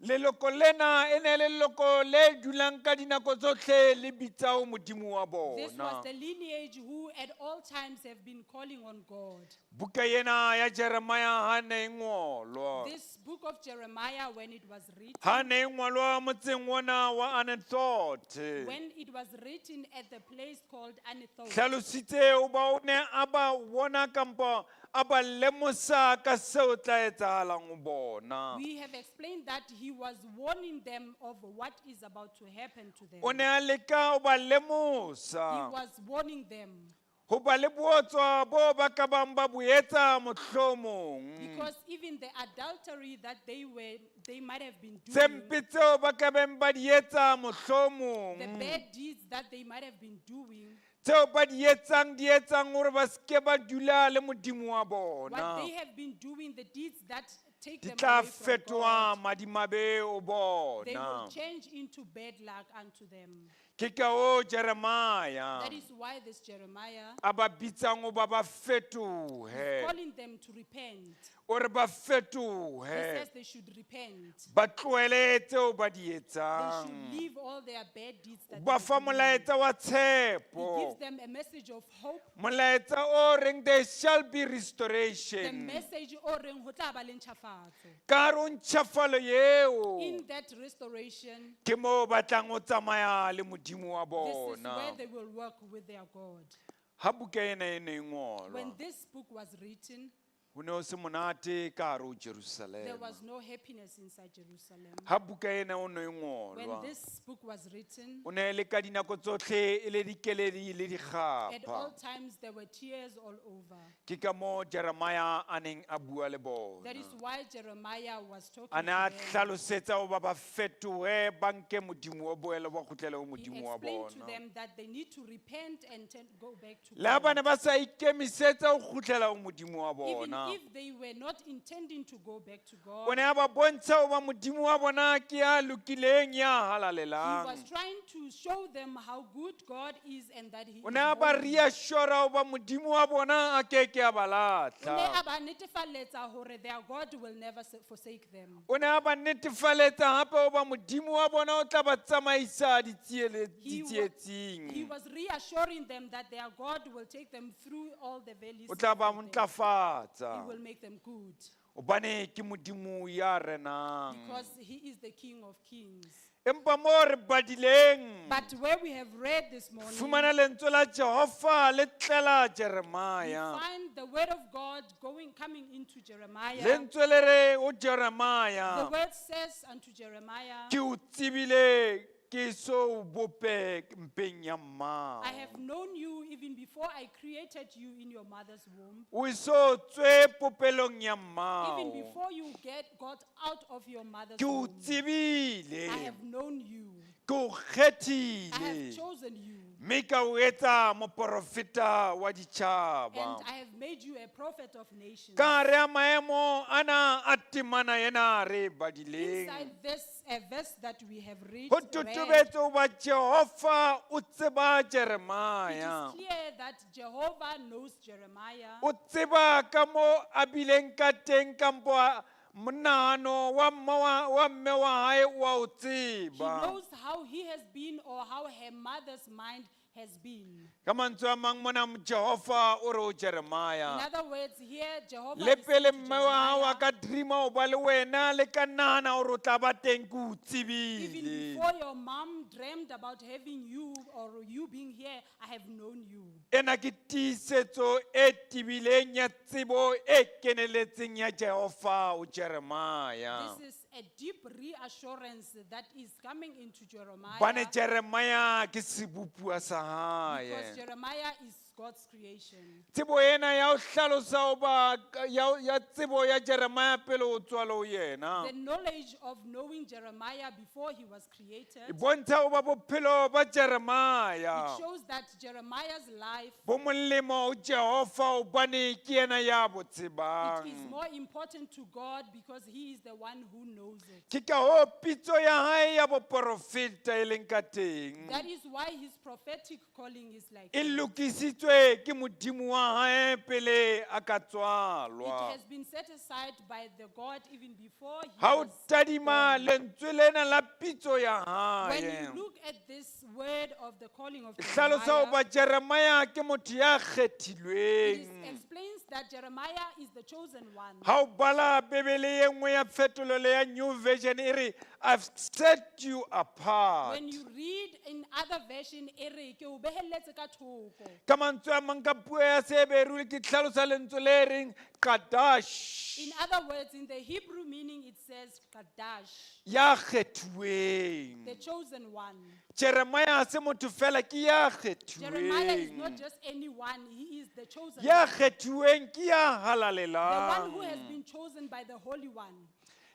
Leloko lena e ne le leloko le dulang ka dinako tsohle le bitsa ho Modimo wa This bona. was the lineage who at all times have been calling on God. Buka ena ya Jeremiah ha ne e ngolwa. This book of Jeremiah, when it was written, Ha ne e ngolwa motseng ona wa Anathoth. when it was written at the place called Anathoth, Hlalositse hoba o ne a ba bona kampo a ba lemosa ka seo tla etsahalang ho bona. we have explained that he was warning them of what is about to happen to them. O ne a leka ho ba He lemosa was warning them ho ba le bootswa bo ba ka bang ba bo etsa mohlomong. because even the adultery that they might have been Tse doing, mpe tseo ba ka beng ba di etsa the mohlomong. bad deeds that they might have been doing, Tseo ba di etsang di etsang hore ba seke ba dula le Modimo wa what bona. they have been doing, the deeds that take Di them tla away from fetoha God, madimabe o they bona. will change into bad luck unto them. Ke ka oo Jeremiah That is why this Jeremiah a ba bitsang hoba ba fetohe. calling them to repent. O re ba He fetohe. says they should repent. Ba tlohele tseo ba di They etsang. should leave all their bad deeds that they Ba were fa doing. molaetsa wa He tshepo. gives them a message of hope. Molaetsa o reng there shall be The restoration. message o reng ho tla ba le ntjhafatso. Ka hare ho ntjhafalo eo, In that restoration, ke moo ba tlang ho tsamaya le Modimo wa this is bona. where they will work with their God. Ha buka ena e ne e ngolwa, When this book was written, ho ne ho se monate ka hare ho there Jerusalema. was no happiness inside Jerusalem. Ha buka ena o ne e When ngolwa, this book was written, o ne le ka dinako tsohle e le dikeledi le at all dikgapha. times there were tears all over. Ke ka moo Jeremiah a neng a bua le bona. That is why Jeremiah was talking A ne a to them. hlalosetsa hoba ba fetohe, ba nke Modimo, o boele ba kgutlele ho He Modimo wa explained to bona. them that they need to repent and go back to Le ha ba God. ne ba sa ikemisetsa ho kgutlela ho Modimo wa Even bona. if they were not intending to go back to O God, ne a ba bontsha hoba Modimo wa bona ke ya lokileng, ya he halalelang. was trying to show them how good God is and that he O is ne a ba holy. reassure-a hoba Modimo wa bona a keke a ba O ne lahla. a ba netefalletsa hore their God will never forsake them. O ne a ba netefaletsa hape hoba Modimo wa bona o tla ba tsamaisa He ditsietsing. was reassuring them that their God will take them through all the valleys. O tla ba of death. ntlafatsa. He will make them good Hobane ke Modimo ya renang. because he is the King of Kings. Empa moo re badileng, But where we have read this morning, fumana lentswe la Jehova le tlela we Jeremiah. find the word of God coming into Jeremiah. Lentswe le re ho The Jeremiah, word says unto Jeremiah, ke o tsebile ke so o bope mpeng ya mmao. I have known you even before I created you in your mother's womb. O so tswe popelong ya Even mmao. before you got out of your mother's Ke o womb, I tsebile. have known you. Ke o I have kgethile chosen you, mme ka o etsa moporofeta wa ditšhaba. And I have made you a prophet of nations. Ka hare a maemo ana a temana ena re e badileng, Inside this verse that we have read, ho read, totobetse hoba Jehova o tseba it Jeremia. Is clear that Jehovah knows Jeremiah. O tseba ka mo a bileng ka teng kampo monahano wa mme wa hae wa o He tseba. knows how he has been or how her mother's mind has been. Ka mantswe a mang mona Jehova o re ho In Jeremia, other words, here Jehovah le is pele saying to mme wa hao a Jeremiah, ka dreama ho ba le wena le ka nahana hore o tla ba teng ke o even tsebile. Before your mom dreamed about having you or you being here, I have known you. Ena ke tiisetso e tebileng ya tsebo e keneletseng ya Jehova ho Jeremia. This is a deep reassurance that is coming into Jeremiah Bane Jeremia ke sebopuwa sa hae. Because Jeremiah is God's creation. Tsebo ena ya ho hlalosa ho ba ya tsebo ya Jeremia pele o tswalwa ho yena. The knowledge of knowing Jeremiah before he was created, E bontsha ho ba bophelo ba Jeremia it shows that Jeremiah's life, bo molemo ho Jehova hobane ke yena ya bo it tsebang. Is more important to God because he is the one who knows it. Ke ka hoo pitso ya hae ya boporofeta e leng ka teng. That is why his prophetic calling is like E that. Lokisitswe ke Modimo wa hae pele a ka It tswalwa. has been set aside by the God even before he Ha o was tadima born. lentswe lena la pitso ya When hae, you look at this word of the calling of e hlalosa Jeremiah, hoba Jeremia ke motho ya it kgethilweng. Explains that Jeremiah is the chosen one. Ha o bala Bebele e nngwe ya phetolelo ya New Version e re, "I've set you apart." When you read in other version, e re, "Ke o behelletse ka thoko." Ka mantswe a mang ka puo ya Seheberu ke hlalosa lentswe le reng qadash. In other words, in the Hebrew meaning, it says Kadash, Ya kgethuweng. The chosen one. Jeremiah ha se motho fela ke ya Jeremiah is not kgethuweng. Just anyone, he is the chosen Ya one. Kgethuweng ke ya The one who halalelang. Has been chosen by the Holy One.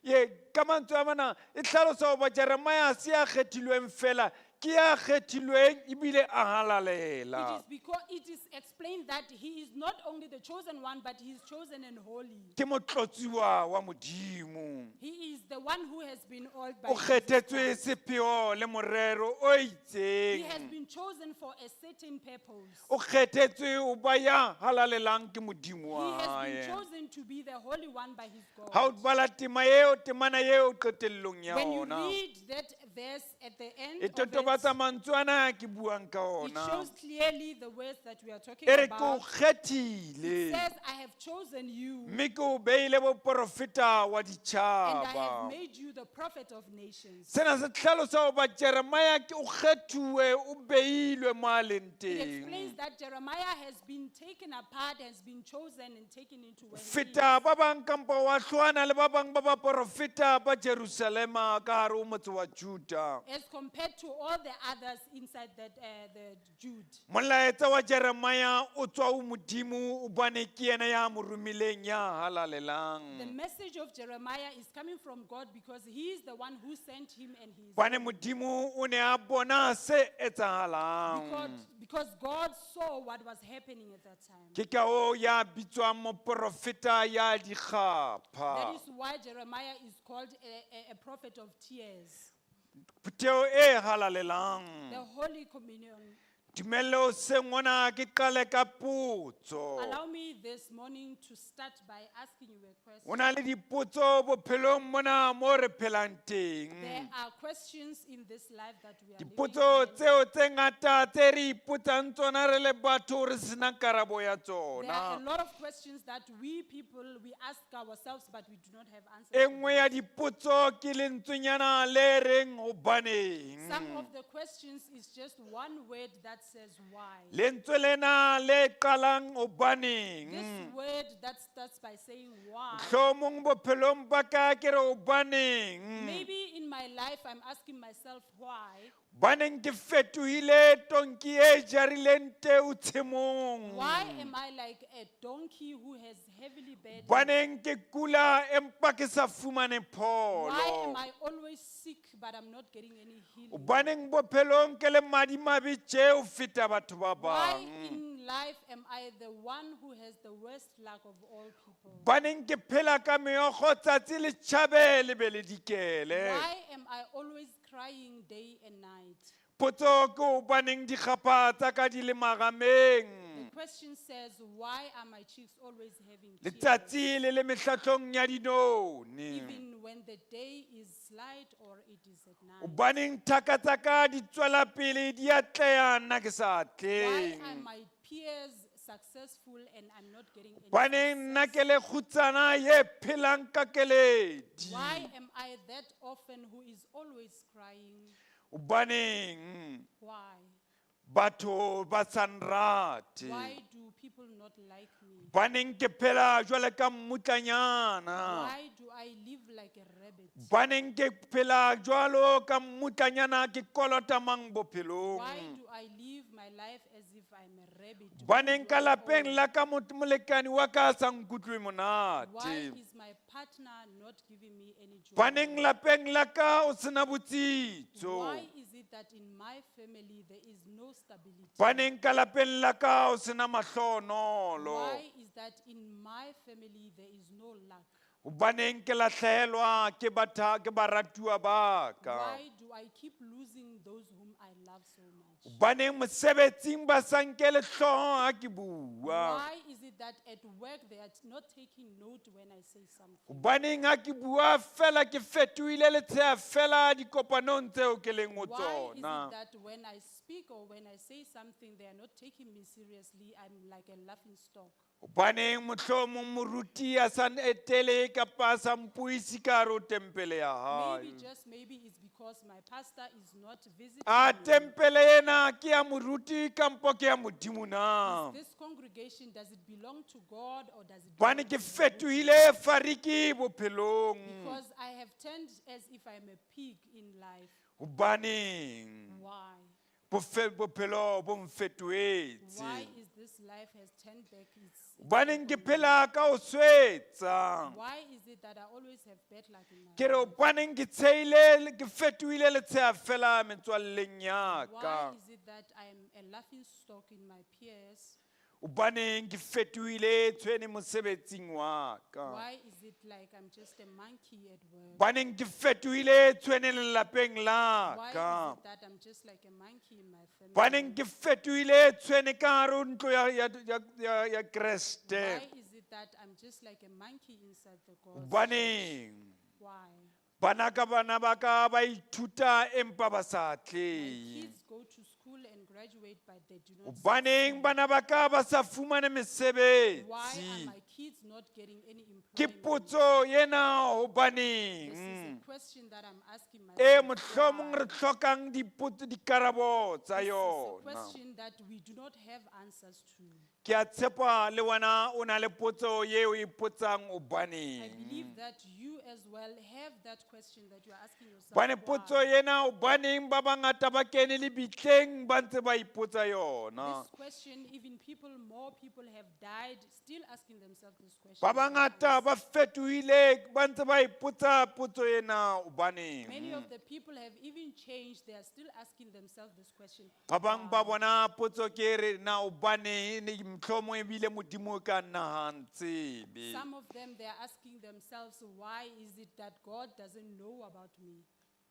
Ye ka mantswe a mana e hlalosa hoba Jeremiah ha se ya kgethilweng fela ke ya kgethilweng ebile a halalela. It is because it is explained that he is not only the chosen one, but he is chosen and holy. Ke motlotsuwa wa Modimo. He is the one who has been oiled by O Jesus kgethetswe Christ. Sepheo le morero o He has itseng. Been chosen for a certain purpose. O kgethetswe ho ba ya halalelang ke Modimo He wa has been hae. Chosen to be the Holy One by his God. Ha o bala tema eo temana eo qetellong ya When you ona read that verse at the end e of it, totobatsa mantswe ana a ke buang ka it ona. Shows clearly the words that we are talking E re ke o about. kgethile It says, "I have chosen you mme ke o beile boporofeta wa and I ditjhaba. Have made you the prophet of nations." Sena se hlalosa hoba Jeremia ke o kgethuwe o beilwe mo a leng It teng. Explains that Jeremiah has been taken apart, has been chosen and taken into where he is. Feta ba bang kampo wa hlwana le ba bang ba baporofeta ba Jerusalema ka hare ho motse wa Juda. As compared to all the others inside that, the Jude. Molaetsa wa Jeremia o tswa ho Modimo hobane ke yena ya mo romileng ya halalelang. The message of Jeremiah is coming from God because he is the one who sent him and he is Hobane Modimo o ne a bona se etsahalang. Because God saw what was happening at that time. Ke ka hoo ya bitswang moporofeta ya dikgapha. That is why Jeremiah is called a prophet of tears. Phutheho e halalelang. The Holy Communion. Dumelle hoseng hona ke qale ka potso. Allow me this morning to start by asking you a question. Ho na le dipotso bophelong mona mo re phelang teng. There are questions in this life that we are living Dipotso in. Tseo tse ngata tse re ipotsang tsona re le batho re sena karabo ya There are tsona. A lot of questions that we people, we ask ourselves, but we do not have answers E to nngwe ya them. dipotso ke lentswenyana le reng hobaneng. Some of the questions is just one word that says why. Lentswe lena le qalang hobaneng. This word that starts by saying why. Mohlomong bophelong ba ka ke re hobaneng. Maybe in my life I'm asking myself why. Baneng ke fetohile tonki e jarileng teu tshimong. Why am I like a donkey who has heavily burdened? Baneng ke kula empa ke sa fumane Why am pholo. I always sick but I'm not getting any healing? Baneng bophelong ke le madimabe tje ho feta batho ba Why bang. in life am I the one who has the worst luck of all people? Baneng ke phela ka meokgo tsatsi le tjhabe le be le dikele. Why am I always crying day and night? Potso ke hobaneng dikgapha tsa ka di le marameng. The question says, why are my cheeks always having tears? Letsatsi le le mehlahlong ya dinone. Even when the day is light or it is at night. Hobaneng thaka tsa ka di tswela pele di atleha nna ke sa Why atleheng. are my peers successful and I'm not getting any Hobaneng nna success? ke le kgutsana ye phelang ka keledi. Why am I that orphan who is always crying? Hobaneng Why? batho ba sa nrate. Why do people not like me? Hobaneng ke phela jwale ka mmutlanyana. Why do I live like a rabbit? Hobaneng ke phela jwalo ka mmutlanyana ke kolota mang bophelong. Why do I live my life as if I'm a rabbit? Who Hobaneng do ka I lapeng owe? la ka molekane wa ka a sa nkutlwe Why monate. is my partner not giving me any joy? Hobaneng lapeng la ka o sena botsitso. Why is it that in my family there is no stability? Hobaneng ka lapeng la ka o sena mahlonolo. Why is that in my family there is no luck? Hobaneng ke lahlehelwa ke batha ke baratuwa ba ka. Why do I keep losing those whom I love so much? Hobaneng mosebetsing ba sa nkele hlooho ha ke bua. Why is it that at work they are not taking note when I say something? Hobaneng ha ke bua fela ke fetohile letsheya fela dikopanong tseo ke leng ho Why is it tsona. that when I speak or when I say something, they are not taking me seriously? I'm like a laughing stock. Hobaneng mohlomong moruti a sa etele kapa a sa mpuise ka hare ho tempele ya hae. Maybe just maybe it's because my pastor is not visiting A me. tempele ena ke ya moruti kampo ke ya Modimo na? Is this congregation, does it belong to God or does it Hobane belong ke to the moruti? fetohile fariki bophelong. Because I have turned as if I'm a pig in life. Hobaneng Why? bophelo bo mfetohetse. Why is this life has turned back its Hobaneng ke on me? phela ka ho swetsa. Why is it that I always have bad luck in my Ke re life? hobaneng ke tsheile ke fetohile letsheya fela metswalleng ya Why ka. is it that I'm a laughing stock in my peers? Hobaneng ke fetohile tshwene mosebetsing wa ka. Why is it like I'm just a monkey at work? Hobaneng ke fetohile tshwene lelapeng la Why ka. is it that I'm just like a monkey in my family? Hobaneng ke fetohile tshwene ka hare ho ntlo ya Kreste. Why is it that I'm just like a monkey inside the God's church? Hobaneng Why? bana ka bana ba ka ba ithuta empa ba sa My atlehe. kids go to school and graduate, but they do not Hobaneng succeed. bana ba ka ba sa fumane Why are mesebetsi. my kids not getting any Ke employment? potso ena This is hobaneng. a question that I'm asking E myself. mohlomong why? re hlokang dipotso dikarabo tsa This is a yona. question that we do not have answers to. Ke a tshepa le wena o na le potso eo e ipotsang I hobaneng. believe that you as well have that question that you are asking yourself. Hobane potso why? ena hobaneng ba bangata ba kene lebitleng ba ntse ba ipotsa yona. This question, even people, more people have died still asking themselves this question. Ba without bangata answer. ba fetohile ba ntse ba ipotsa potso ena hobaneng. Many of the people have even changed. They are still asking themselves this question. Ba bang ba why? bona potso ke re na hobaneng mohlomong ebile Modimo ka nna ha ntsebe. Some of them, they are asking themselves, why is it that God doesn't know about me?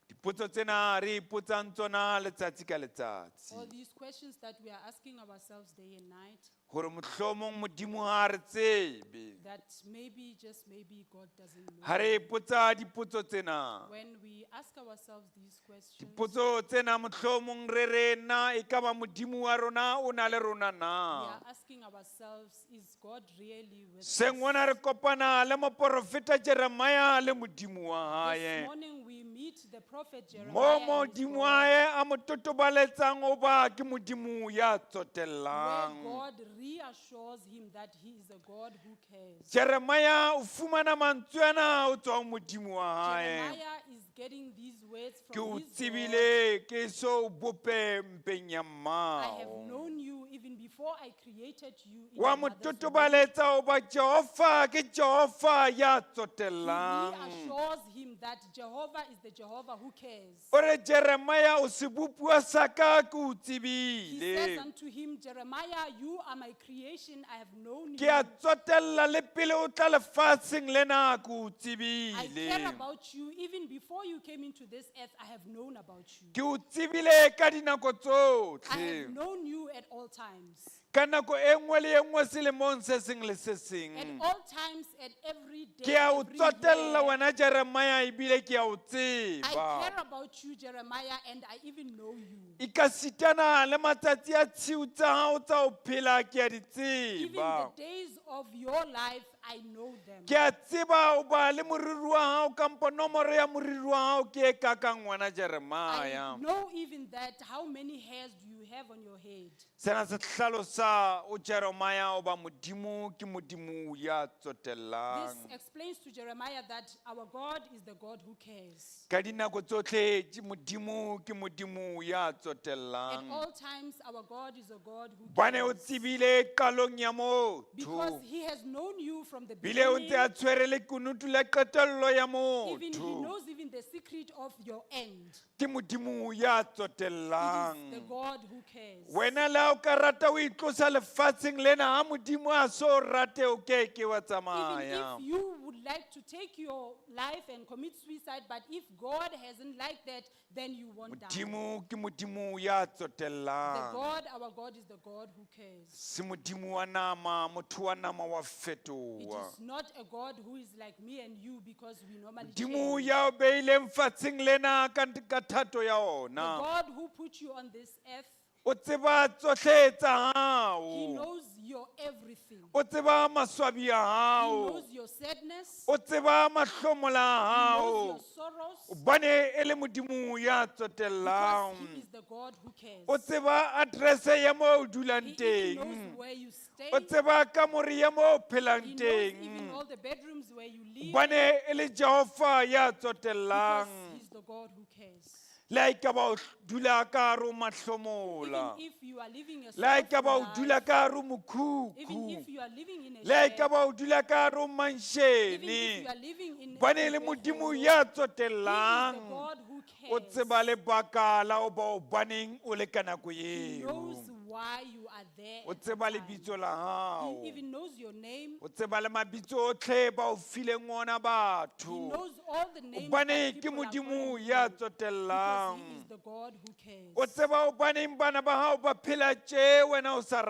Dipotso tsena re ipotsang tsona letsatsi ka letsatsi. All these questions that we are asking ourselves day and night. Gore mohlomong Modimo ha re tsebe. That maybe, just maybe, God doesn't know. Ha re ipotsa dipotso tsena. When we ask ourselves these questions, Dipotso tsena mohlomong re re na ekaba Modimo wa rona o na le rona we na. are asking ourselves, is God really with us? Seng ona re kopana le moporofeta Jeremiah le Modimo wa This hae. morning we meet the prophet Jeremiah Mo and his Modimo God, wa hae a mo totobaletsang o ba ke Modimo ya where tsotellang. God reassures him that he is a God who cares. Jeremiah o fumana mantswe ana o tswa ho Modimo wa hae. Jeremiah is getting these words Ke o from his God. tsebile ke so bope mpeng ya I have mmao. known you even before I created you in Wa your mo mother's womb. totobaletsa hoba Jehova ke Jehova ya He tsotellang. reassures him that Jehovah is the Jehovah who cares. O re Jeremiah o sebopuwa sa ka ke o He says tsebile. unto him, Jeremiah, you are my creation. I have known Ke a you. tsotella le pele o tla lefatsheng lena ke o I care tsebile. about you. Even before you came into this earth, I have known about you. Ke o tsebile ka dinako I tsotlhe. have known you at all times. Ka nako e nngwe le e nngwe selemong se seng le se At seng. all times, at every day, Ke a o every tsotella year. wena Jeremiah ebile ke a o I tseba. care about you, Jeremiah, and I even know you. Ekasitana le matsatsi a tshiu tsa hao tsa ho phela ke a di Even tseba. the days of your life, I know them. Ke a tseba hoba le moriri wa hao kampo nomoro ya moriri wa hao ke e kakang wena I Jeremiah. know even that how many hairs do you have on your head. Sena se hlalosa o Jeremiah hoba Modimo ke Modimo ya tsotellang. This explains to Jeremiah that our God is the God who cares. Ka dinako tsotlhe Modimo ke Modimo ya At tsotellang. all times, our God is a God who Bane o cares. tsebile qalong ya motho. Because he has known you from the Bile o ntse a beginning. tshwere lekunutu la qetello ya Even he motho. knows even the secret of your end. Ke Modimo ya It is the tsotellang. God who cares. Wena le ha o ka rata ho itlosa lefatsheng lena ha Modimo a so rate o keke wa Even tsamaya. if you would like to take your life and commit suicide, but if God hasn't liked that, then you won't die. Modimo ke Modimo ya The tsotellang. God, our God, is the God who cares. Se Modimo wa nama, motho wa nama wa It fetoha. is not a God who is like me and you because we normally Modimo change. ya o beileng fatsheng lena ka thato ya The ona. God who put you on this earth, O tseba tsohle tsa He hao. knows your everything. O tseba maswabi a He hao. knows your sadness. O tseba mahlomola a He knows hao. your sorrows. Hobane e le Modimo ya Because tsotellang. He is the God who cares. O tseba address ya mo o dulang He even knows teng. where you stay. O tseba kamore ya mo o phelang He knows even teng. all the bedrooms where you live. Hobane e le Jehova ya Because tsotellang. He's the God who cares. Le ha ekaba o dula ka hare ho mahlomola. Even if you are living a Le ha ekaba o sorrowful dula life, ka hare ho even mokhukhu. if you are living in a Le ha shack, ekaba o dula ka hare ho even if manshene. you are living in Hobane e le a Modimo hole, ya He is the tsotellang. God who O cares. tseba lebaka la hoba hobaneng o le ka nako He eo. knows why you are there O at tseba that time. lebitso la hao. He even knows your name. O tseba le mabitso otlhe ba o fileng ona He batho. knows all the names Hobane that ke people are Modimo calling ya you because tsotellang. he is the God who cares. O tseba hobaneng bana ba hao ba phela tje wena o sa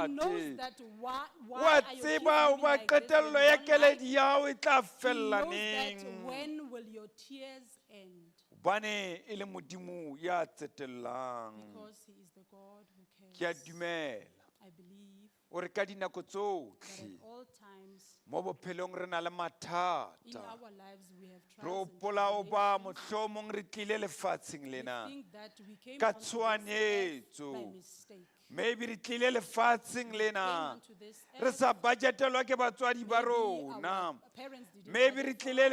He knows rate. that why Wa are your kids tseba living hoba like this when qetello you ya don't like? keledi ya hao e tla He fella knows that neng. when will your tears end? Hobane e le Modimo ya tsotellang. Because he is the God who Ke a cares. dumela. I believe O re ka dinako that tsotlhe at all times mo bophelong re na le in mathata. our lives we have Re trials and hopola hoba tribulations. mohlomong re tlile lefatsheng We lena. think that we came Ka onto this earth by tshohanyetso. mistake. Maybe re tlile lefatsheng Came lena. onto this Re earth, sa budgetelwa ke batswadi ba maybe our rona. parents didn't Maybe re budget for tlile us.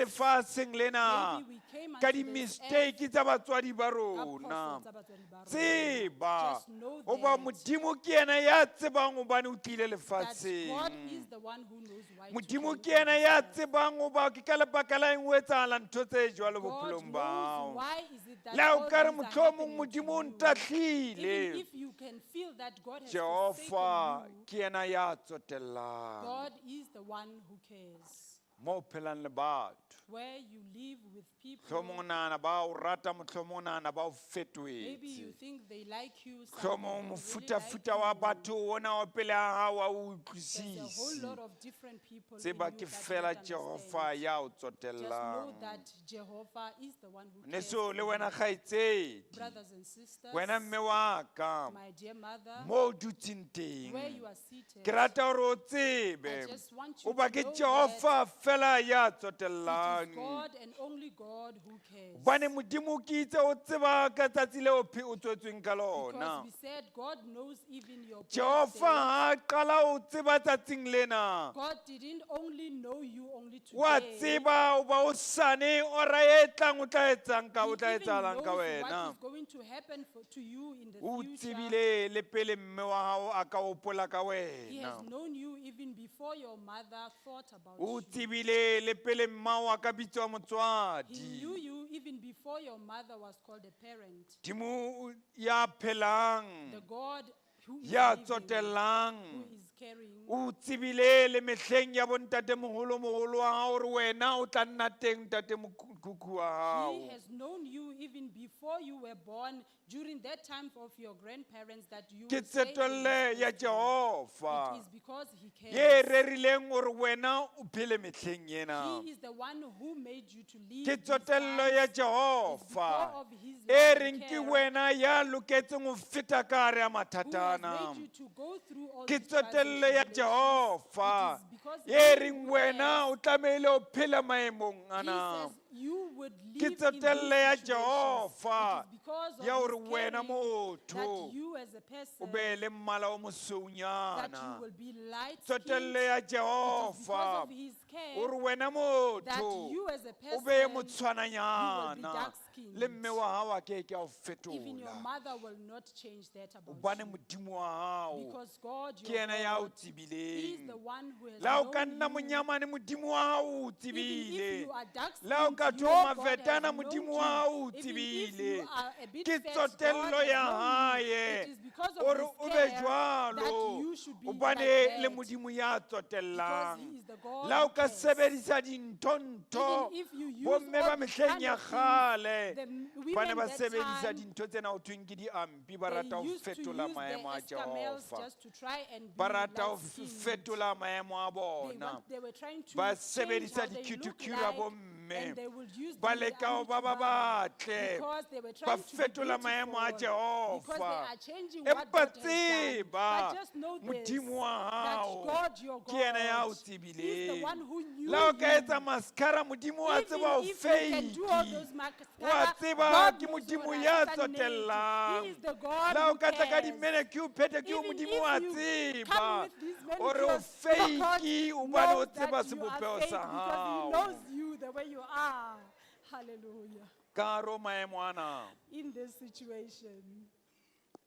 lefatsheng lena Maybe we came ka unto this di-mistake tsa batswadi ba Ka rona. phoso tsa batswadi ba rona. Tseba Just know hoba that Modimo ke yena ya tsebang hobane o tlile that God lefatsheng. is the one who knows why to Modimo came ke yena onto ya this earth. tsebang hoba ke ka lebaka la eng ho etsahala ntho tse jwalo God bophelong ba knows hao. why is it that Le ha o all ka re these are mohlomong happening to Modimo o you. Even ntahlile. if you can feel that God has Jehova forsaken you, ke yena ya tsotellang. God is the one who cares. Mo o phelang le batho. Where you live with people. Mohlomong o nahana ba o rata, mohlomong o nahana ba o Maybe you fetohetse. think they like you. Some Mohlomong they really like mofutafuta wa you. batho ona wa pele a hao ha o There's a whole utlwisise. lot of different people in Tseba you ke that you fela don't understand. Jehova ya o Just know tsotellang. that Jehovah is the one who cares Neso le for wena you. kgaitsedi, Brothers and sisters, wena mme wa ka, my dear mother, mo o dutseng teng. where you are seated, Ke rata hore o tsebe I just want you o ba to ke know Jehova fela ya it is tsotellang. God and only God who cares. Hobane Modimo ke itse o tseba ka tsatsi leo o tswetsweng ka Because lona. we said God knows even your Jehova birthday. ha a qala ho tseba tsatsing lena. God didn't only know you only today. Wa tseba o ba o sane ora e tlang o tla etsang ka He o tla even etsahalang ka knows wena. what is going to happen to you in the O future. tsebile le pele mme wa hao a ka hopola ka He wena. has known you even before your mother thought about O you. tsebile le pele mmao a ka bitswa He motswadi. knew you even before your mother was called a parent. Modimo ya phelang, The God who is ya living, tsotellang. who is caring. O tsebile le mehleng ya bontatemoholo moholo wa hao hore wena o tla nna teng ntate mokhukhu wa He hao. has known you even before you were born, during that time of your grandparents that you Ke will stay in this tsetolle ya country. Jehova It is because he ye cares. rerileng hore wena o phele mehleng ena. He is the one who made you to live. Ke these tsotello ya times. It's Jehova because of his e love and reng ke care wena ya loketseng ho feta ka hare ya who has mathata ana. made you to go through all Ke these trials and tsotello ya tribulations. Jehova It is because e he reng who wena cares. o tlamehile ho phela maemong He ana. says you would Ke live in these tsotello ya situations. Jehova It is because of ya his hore wena caring motho that you as a o person be le mmala o that you mosweunyana. will be light Tsotello ya skinned. It is because Jehova of his care hore wena that motho you as a o be person, you will be motshwananyana dark-skinned. le mme wa hao a ke ke a o Even your fetola. mother will not change that about Hobane you. Modimo wa hao Because God, ke your yena ya o God, is tsebileng. the one who has Le ha o ka known nna you. monyamane Modimo wa hao o Even if tsebile. you are dark Le ha o skinned, ka your thoma God has fetana known Modimo you. wa hao o Even if you tsebile. are a bit Ke fat, God tsotello has ya known you. hae It is because of hore his o be care that jwalo you should be hobane like le that. Modimo ya Because tsotellang. he is the God Le ha o who ka cares. sebedisa dintho-ntho, Even if you use bomme all ba these mehleng kind ya of things, kgale the ba ne women ba that sebedisa time, dintho tsena ho thweng ke diampi ba they rata ho used to fetola use the maemo a escamels Jehova. just to try and be Ba rata ho light-skinned. fetola maemo a They bona. they were trying to Ba change sebedisa how they look di-cuticula like, bomme. and they would use Ba the leka ho ba ba amitabha batle. because they were Ba trying to be fetola maemo a beautiful, because they Jehova. are changing what Empa God has done. tseba But just know this, Modimo wa that hao God, your ke yena ya o God, is the tsebileng. one who knew Le ha o ka you. etsa mascara Modimo wa Even tseba o if you can do all fake. those mascara, Wa tseba God ke knows Modimo what ya are nnete. tsotellang. He is the God Le ha o who ka tla ka cares. di-manicure, pedicure, Even Modimo if wa you tseba come with these hore o manicures, God fake hobane o knows tseba that you are sebopeho fake sa because he hao. knows you the way you are. Hallelujah. Ka hare ho maemo ana In this situation,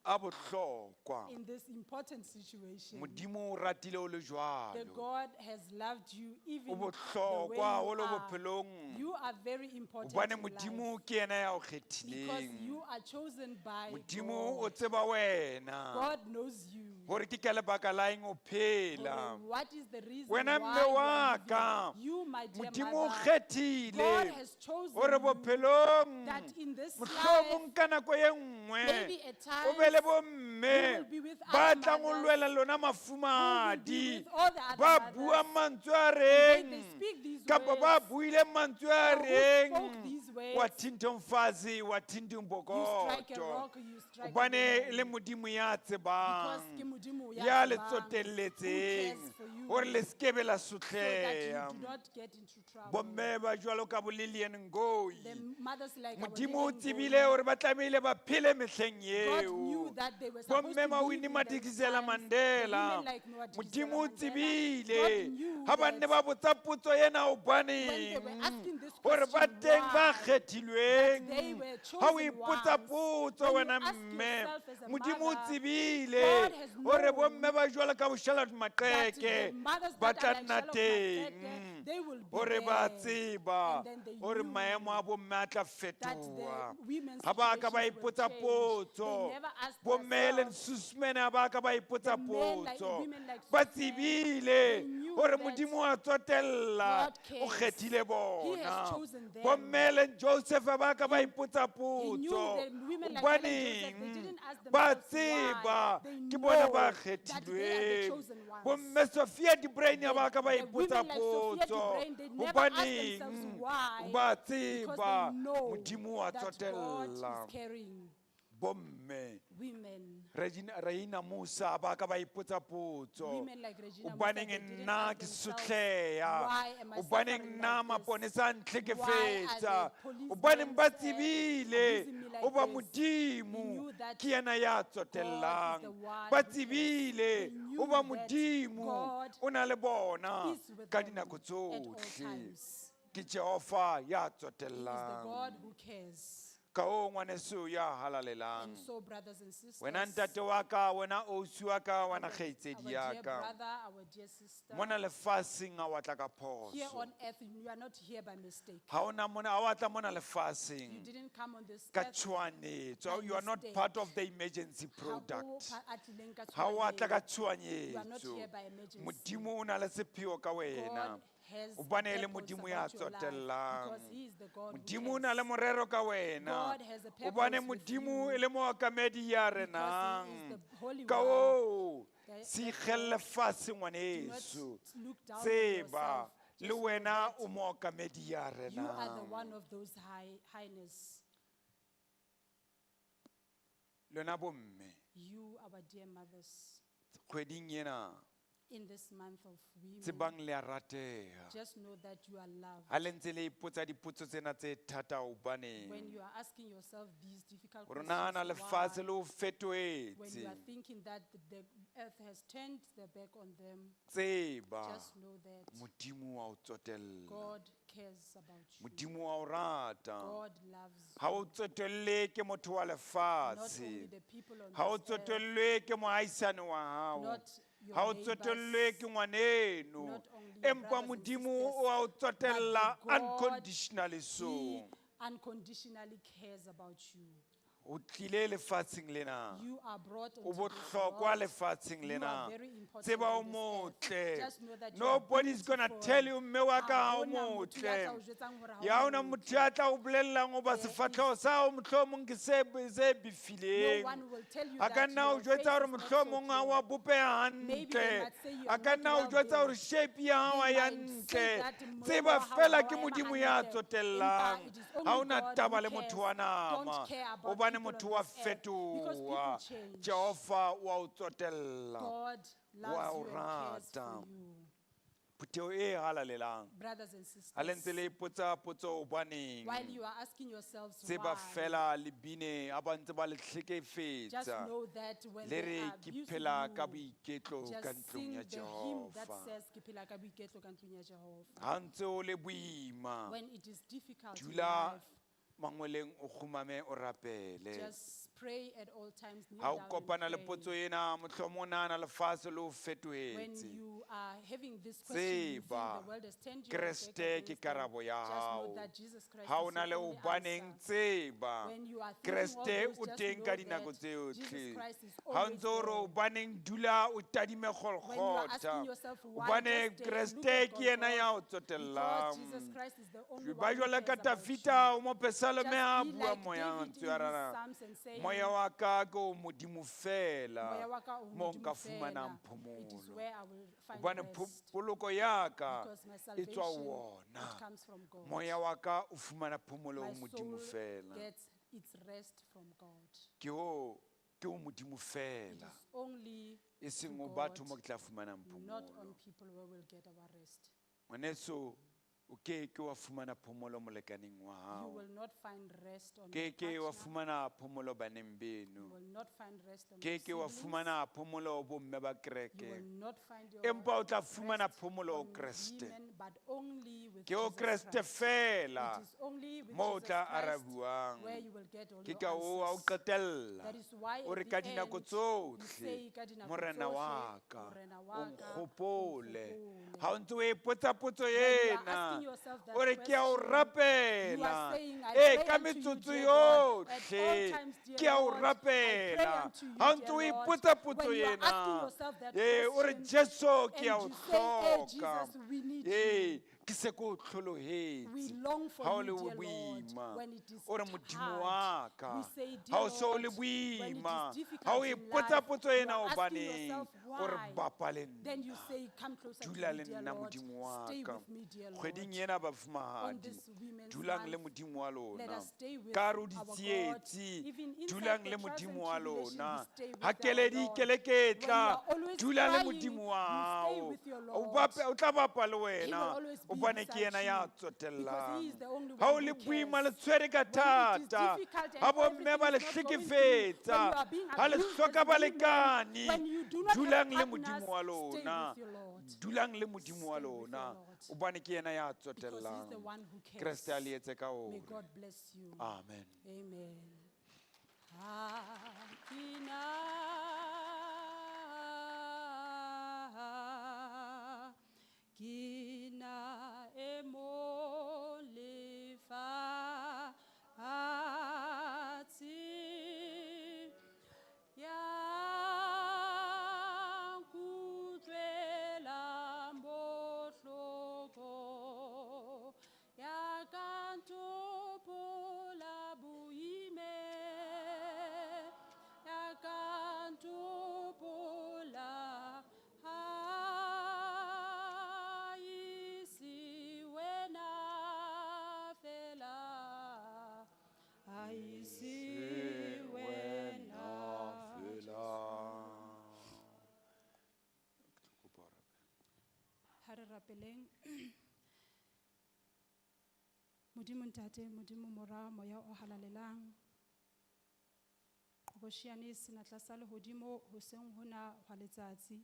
a bohlokwa, in this important situation, Modimo o ratile o le the jwalo. God has loved you even O the way bohlokwa you haholo are. bophelong. You are very important Hobane in life Modimo ke yena ya o because kgethileng. you are chosen by Modimo o God. tseba wena God knows you. hore ke ka lebaka la eng o phela. Hore what is the reason Wena why mme you are wa living? ka, You, my dear Modimo o mother, God kgethile has chosen hore you bophelong that in this life, mohlomong ka nako e nngwe maybe at o be le times, bomme you will be with ba other tlang ho mothers lwela lona who will mafumahadi be with all the other ba mothers. buang mantswe a And they reng speak these kapa ba words, buileng mantswe a or who reng spoke these wa words. thinta mfazi wa thinta You strike a mbokoto rock, you strike a hobane le woman. Modimo ya Because tsebang ke Modimo ya ya le tsebang, who tsotelletseng cares for you, hore le sekebe la so that you sotleha. do not get into trouble. Bomme ba jwalo ka bo Lilian Ngoyi, The mothers like our Modimo o Lilian tsebile Ngoyi, hore ba tlamehile ba phele mehleng God knew eo. that they were supposed Bomme to live ba Winnie in those Madikizela times. The Mandela, women like Noah Modimo o Madikizela Mandela, tsebile God knew ha ba nne that ba botsa potso ena when they hobaneng were asking this hore ba question, teng ba why, kgethilweng. that they were Ha o chosen ipotsa ones. potso When you wena ask mme, yourself as a Modimo o mother, tsebile God has hore known bomme ba jwalo ka bo Charlotte that Maxeke the mothers ba that tla are like nna Charlotte teng. Maxeke, They will be Hore ba there. Tseba And then they hore knew maemo a bomme a tla that the fetoha. women's Ha ba ka ba situation will ipotsa change. potso. They never asked Bomme Helen themselves. Suzman ha ba ka ba ipotsa The men like- potso. women like Ba Suzman, tsebile they knew hore that Modimo wa tsotella, God o cares. kgethile He has bona. chosen them. Bomme Helen Joseph ha ba ka ba ipotsa He knew potso. the women like Helen Joseph, they Hobaneng didn't ask ba themselves why. tseba They ke bona ba know that they are the kgethilweng. chosen ones. Bomme Sophia De Bruyn ha ba ka ba The women ipotsa like Sophia De potso. Bruyn, they never asked Hobaneng themselves why, ba because they tseba know Modimo wa that God tsotella. is caring. Bomme Women, Regina Reina Musa ba ka ba ipotsa potso. women like Regina Musa, Hobaneng they didn't nna ask ke themselves, sotleha? why am I Hobaneng suffering nna like this? maponesa a Why are ntlhekefetsa? the policemen, Hobaneng ba tsebile abusing me like hoba this? Modimo They knew that ke yena ya God is tsotellang. the one Ba who cares. tsebile They knew hoba that Modimo God o na le bona is with ka them dinako at all tsohle. times. Ke Jehova ya He is the tsotellang. God who cares. Ka oo ngwaneso ya halalelang. And so, brothers and sisters, Wena ntate wa ka, wena ausi wa ka, wena our kgaitsedi dear ya ka. brother, our dear sister, Mona lefatsheng ha wa tla ka here phoso. on earth, you are not here by mistake. Ha ona mona ha wa tla mona You lefatsheng didn't come on this ka earth tshohanyetso. by You are not mistake. part of the emergency Ha o product. pa- a tlileng ka Ha wa tla ka tshohanyetso. You are not tshohanyetso. here by emergency. Modimo o na le sepheo ka wena. God has Hobane e le purpose Modimo ya about your life tsotellang. because he is the God who Modimo o na le cares. morero ka wena. God has a purpose Hobane with Modimo you e le mookamedi ya because he is renang. the Holy Ka One. oo, se Therefore, ikgelle fatshe do not ngwaneso. look down on Tseba yourself. le Just know wena that o mookamedi ya you are the renang. one of those high highness. Lona bomme, You, our dear mothers, kgweding ena in this month of women, tsebang le a rateha. just know that you are loved. Ha le ntse le ipotsa dipotso tsena tse thata hobaneng? When you are asking yourself these difficult Hore questions, nahana lefatshe why? le o When fetohetse. you are thinking that the earth has turned their back on them, Tseba just know that Modimo wa o tsotella. God cares about you. Modimo wa o rata. God loves Ha o you. tsotelle ke motho wa Not only lefatshe. the people on Ha o this earth, tsotellwe ke moahisani wa hao. not your Ha o neighbors, tsotellwe ke ngwaneno. not only your Empa brothers and Modimo sisters, o a o but the tsotella God, unconditionally so. He unconditionally cares about you. O tlile lefatsheng lena. You are brought O onto this bohlokwa world. lefatsheng You lena. are very important Tseba o on this earth. motle. Just know that you are Nobody's gonna beautiful. tell you mme wa ka Ha ha o hona motho ya motle. tla o jwetsang hore ha o Ya hona motle. motho ya tla o bolellang hoba There sefahleho sa hao mohlomong ke se No befileng. one will tell you A ka that nna o your jwetsa face hore is not so mohlomong ha clear. wa bopeha Maybe they hantle. might say you A are ka not nna o well jwetsa hore built. shape ya hao They ha ya might say ntle. that mmele Tseba wa hao fela ha ke wa ema Modimo ya hantle. tsotellang. Empa it is only Ha ona God taba who le motho cares. wa Don't nama. care about Hobane people motho on wa this earth, because people fetoha. change. Jehova wa o tsotella. God Wa loves o you and cares rata. for you. Phutheho e halalelang. Brothers and Ha le ntse sisters, le ipotsa potso hobaneng? while you are asking yourselves Tseba why, fela le bine ha ba ntse ba le just hlekefetsa. know that when Le they re are ke abusing phela ka you, boiketlo ka just ntlong sing ya the hymn that Jehova. says, "Ke phela ka boiketlo ka ntlong ya Jehova." Ha ntse o le boima, When it is difficult in dula life, mangweleng o kgumame o rapele. just pray at all times, kneel Ha o down and kopana le pray. potso ena, mohlomong o nahana lefatshe le o When fetohetse. you are having this question, you think Tseba the world has turned your back Kreste ke against them, karabo ya just know hao. that Jesus Christ Ha o is na your le only hobaneng answer. tseba When you are thinking all Kreste those, o just teng know ka dinako that Jesus tsohle. Christ is Ha o always ntse o re there. hobaneng dula o tadime When you are Golgotha. asking yourself why, Hobane just stay and look Kreste at ke yena ya o Golgotha, because tsotellang. Jesus Christ is the only Ba one who jwalo ka cares about Tafita you. o mopesalome Just ha be bua like moya David mantswe in a his rara. Psalms and saying, Moya wa ka ke o Modimo fela "Moya wa ka o mo Modimo nka fumanang fela. It is phomolo. where I will find Hobane rest, poloko ya ka because my e tswa ho salvation, wona. it comes from God. Moya wa ka o fumana phomolo My ho Modimo soul fela. gets its rest from God. Ke ho ke ho Modimo It fela. is only E seng to ho batho God, mo ke tla fumanang not phomolo. on people where we'll get our rest. Ngwaneso O ke ke wa fumana phomolo molekaneng wa You hao. will not find rest on Ke your ke wa partner. fumana phomolo baneng You beno. will not find rest on Ke your ke wa siblings. fumana phomolo bomme ba You kereke. will not find your Empa o tla fumana rest phomolo ho on Kreste. women, but only with Ke ho Jesus Kreste Christ. feela It is only with moo o Jesus tla Christ arabuwang. where you will get all Ke your ka oo ha o answers. qetella That is why o at re the ka dinako end, you tsohle say ka dinako Morena tsohle, wa ka Morena o wa ka, o nkgopole. nkgopole. Ha o ntse o ipotsa potso When you are ena asking yourself that o re ke a o question, you rapela. are saying, I Ee pray ka unto you, metsotso dear Lord, at all yohle times, dear ke a o Lord, I pray rapela. unto you, Ha o ntse dear o Lord. ipotsa potso When you are ena asking yourself that ee o re question, Jesu ke and a o you say, "Eh, hloka. Jesus, we need Ee you." ke se ke o hlolohetse. We long for Ha o you, le dear Lord, boima when it is o re Modimo hard. wa ka. We say, dear Ha o so o le Lord, when it is boima difficult ha o in ipotsa life, potso you ena are asking hobaneng yourself, o re why? bapa le Then you nna. say, come closer to Dula me, le dear nna Lord. Modimo wa Stay ka. with me, dear Lord. Kgweding ena On bafumahadi this Women's dulang le Month, Modimo wa let lona. us stay with Ka hare ho our God. ditsietsi Even inside dulang the le trials Modimo and wa tribulation, we lona. stay with Ha our keledi Lord. keleketla When you are always dula le crying, Modimo wa you stay hao. with your O Lord. bape o tla bapa le He will wena always be hobane ke beside yena ya you, because he is tsotellang. the only Ha o one le who boima le cares. tshwere ka When it is thata. difficult and Ha bomme everything ba le is not going through, when you hlekefetsa are being ha le abused hloka as women, balekane when you do not have dulang le partners, Modimo wa stay lona. with your Lord. Dulang le Modimo wa Stay with your lona Lord. hobane ke yena ya Because he's tsotellang. the one who cares. Kreste a le etse ka May hore. God bless you. Amen. Amen. Ha ke na, ke na e mo lefatshe ya nkutlwelang bohloko, ya ka ntopola boimeng, ya ka ntopola ha e se wena fela, ha e se wena fela. Ha re rapeleng. Modimo Ntate, Modimo Mora, Moya o halalelang. Qhobosheane senatla sa lehodimo hoseng hona hwa letsatsi.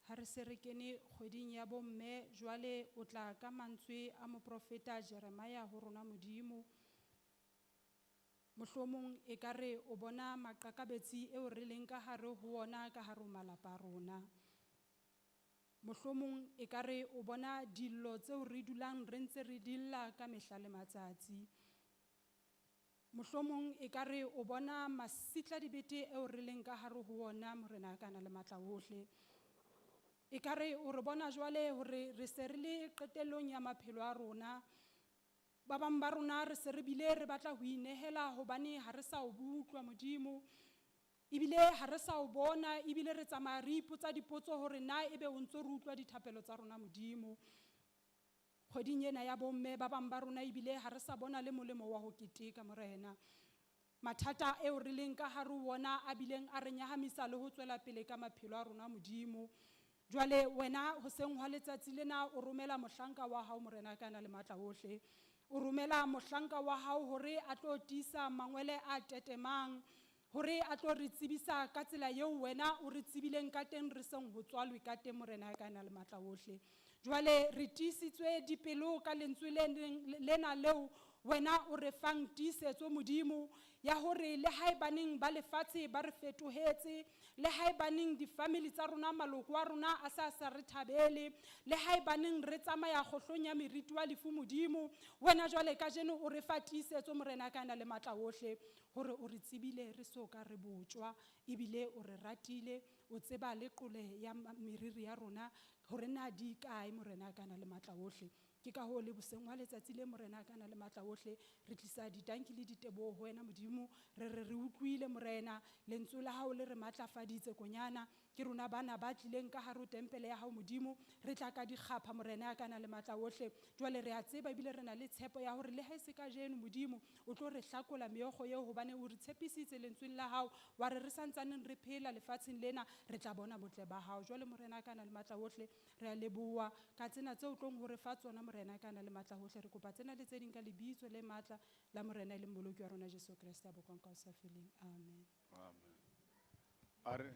Ha re se re kene kgweding ya bomme, jwale o tla ka mantswe a moprofeta Jeremia ho rona Modimo. Mohlomong ekare o bona maqakabetsi eo re leng ka hare ho ona ka hare ho malapa a rona. Mohlomong ekare o bona dillo tseo re dulang re ntse re dilla ka mehla le matsatsi. Mohlomong ekare o bona masitla dibete eo re leng ka hare ho ona Morena a kana le matla ohle. Ekare o re bona jwale hore re se re le qetellong ya maphelo a rona. Ba bang ba rona re se re bile re batla ho inehela hobane ha re sa o utlwa Modimo. Ebile ha re sa o bona, ebile re tsamaya re ipotsa dipotso hore na ebe o ntso re utlwa dithapelo tsa rona Modimo. Kgweding ena ya bomme ba bang ba rona ebile ha re sa bona le molemo wa ho keteka Morena. Mathata eo re leng ka hare ho ona a bileng a re nyahamisa le ho tswela pele ka maphelo a rona Modimo. Jwale wena hoseng hwa letsatsi lena o romela mohlanka wa hao Morena ka na le matla ohle. O romela mohlanka wa hao hore a tlo tiisa mangwele a tetemang, hore a tlo re tsebisa ka tsela eo wena o re tsebileng ka teng re seng ho tswalwe ka teng Morena ka na le matla ohle. Jwale re tiisitswe dipelo ka lentswe le neng, lena leo wena o re fang tiisetso Modimo ya hore le haebaneng ba lefatshe ba re fetohetse, le haebaneng di-family tsa rona maloko a rona a sa sa re thabele, le haebaneng re tsamaya kgohlong ya meriti wa lefu Modimo, wena jwale kajeno o re fa tiisetso Morena ka na le matla ohle hore o re tsebile re so ka re botjwa, ebile o re ratile, o tseba le qole ya meriri ya rona hore na di kae Morena ka na le matla ohle. Ke ka hoo le boseng wa letsatsi le Morena ka na le matla ohle, re tlisa ditanki le diteboho ho wena Modimo. Re re re utlwile Morena, lentswe la hao le re matlafaditse konyana. Ke rona bana ba tlileng ka hare ho tempele ya hao Modimo, re tla ka dikgapha Morena ya ka na le matla ohle. Jwale re a tseba ebile re na le tshepo ya hore le ha e se kajeno Modimo, o tlo re hlakola meokgo eo hobane o re tshepisitse lentsweng la hao, wa re re santsaneng re phela lefatsheng lena, re tla bona botle ba hao. Jwale Morena ya ka na le matla ohle, re a leboha ka tsena tseo o tlong ho re fa tsona Morena ya ka na le matla ohle. Re kopa tsena le tse ding ka lebitso le matla la Morena e leng Mmoloki wa rona Jesu Kreste a bokwang ka ho sa feleng. Amen. Amen. A re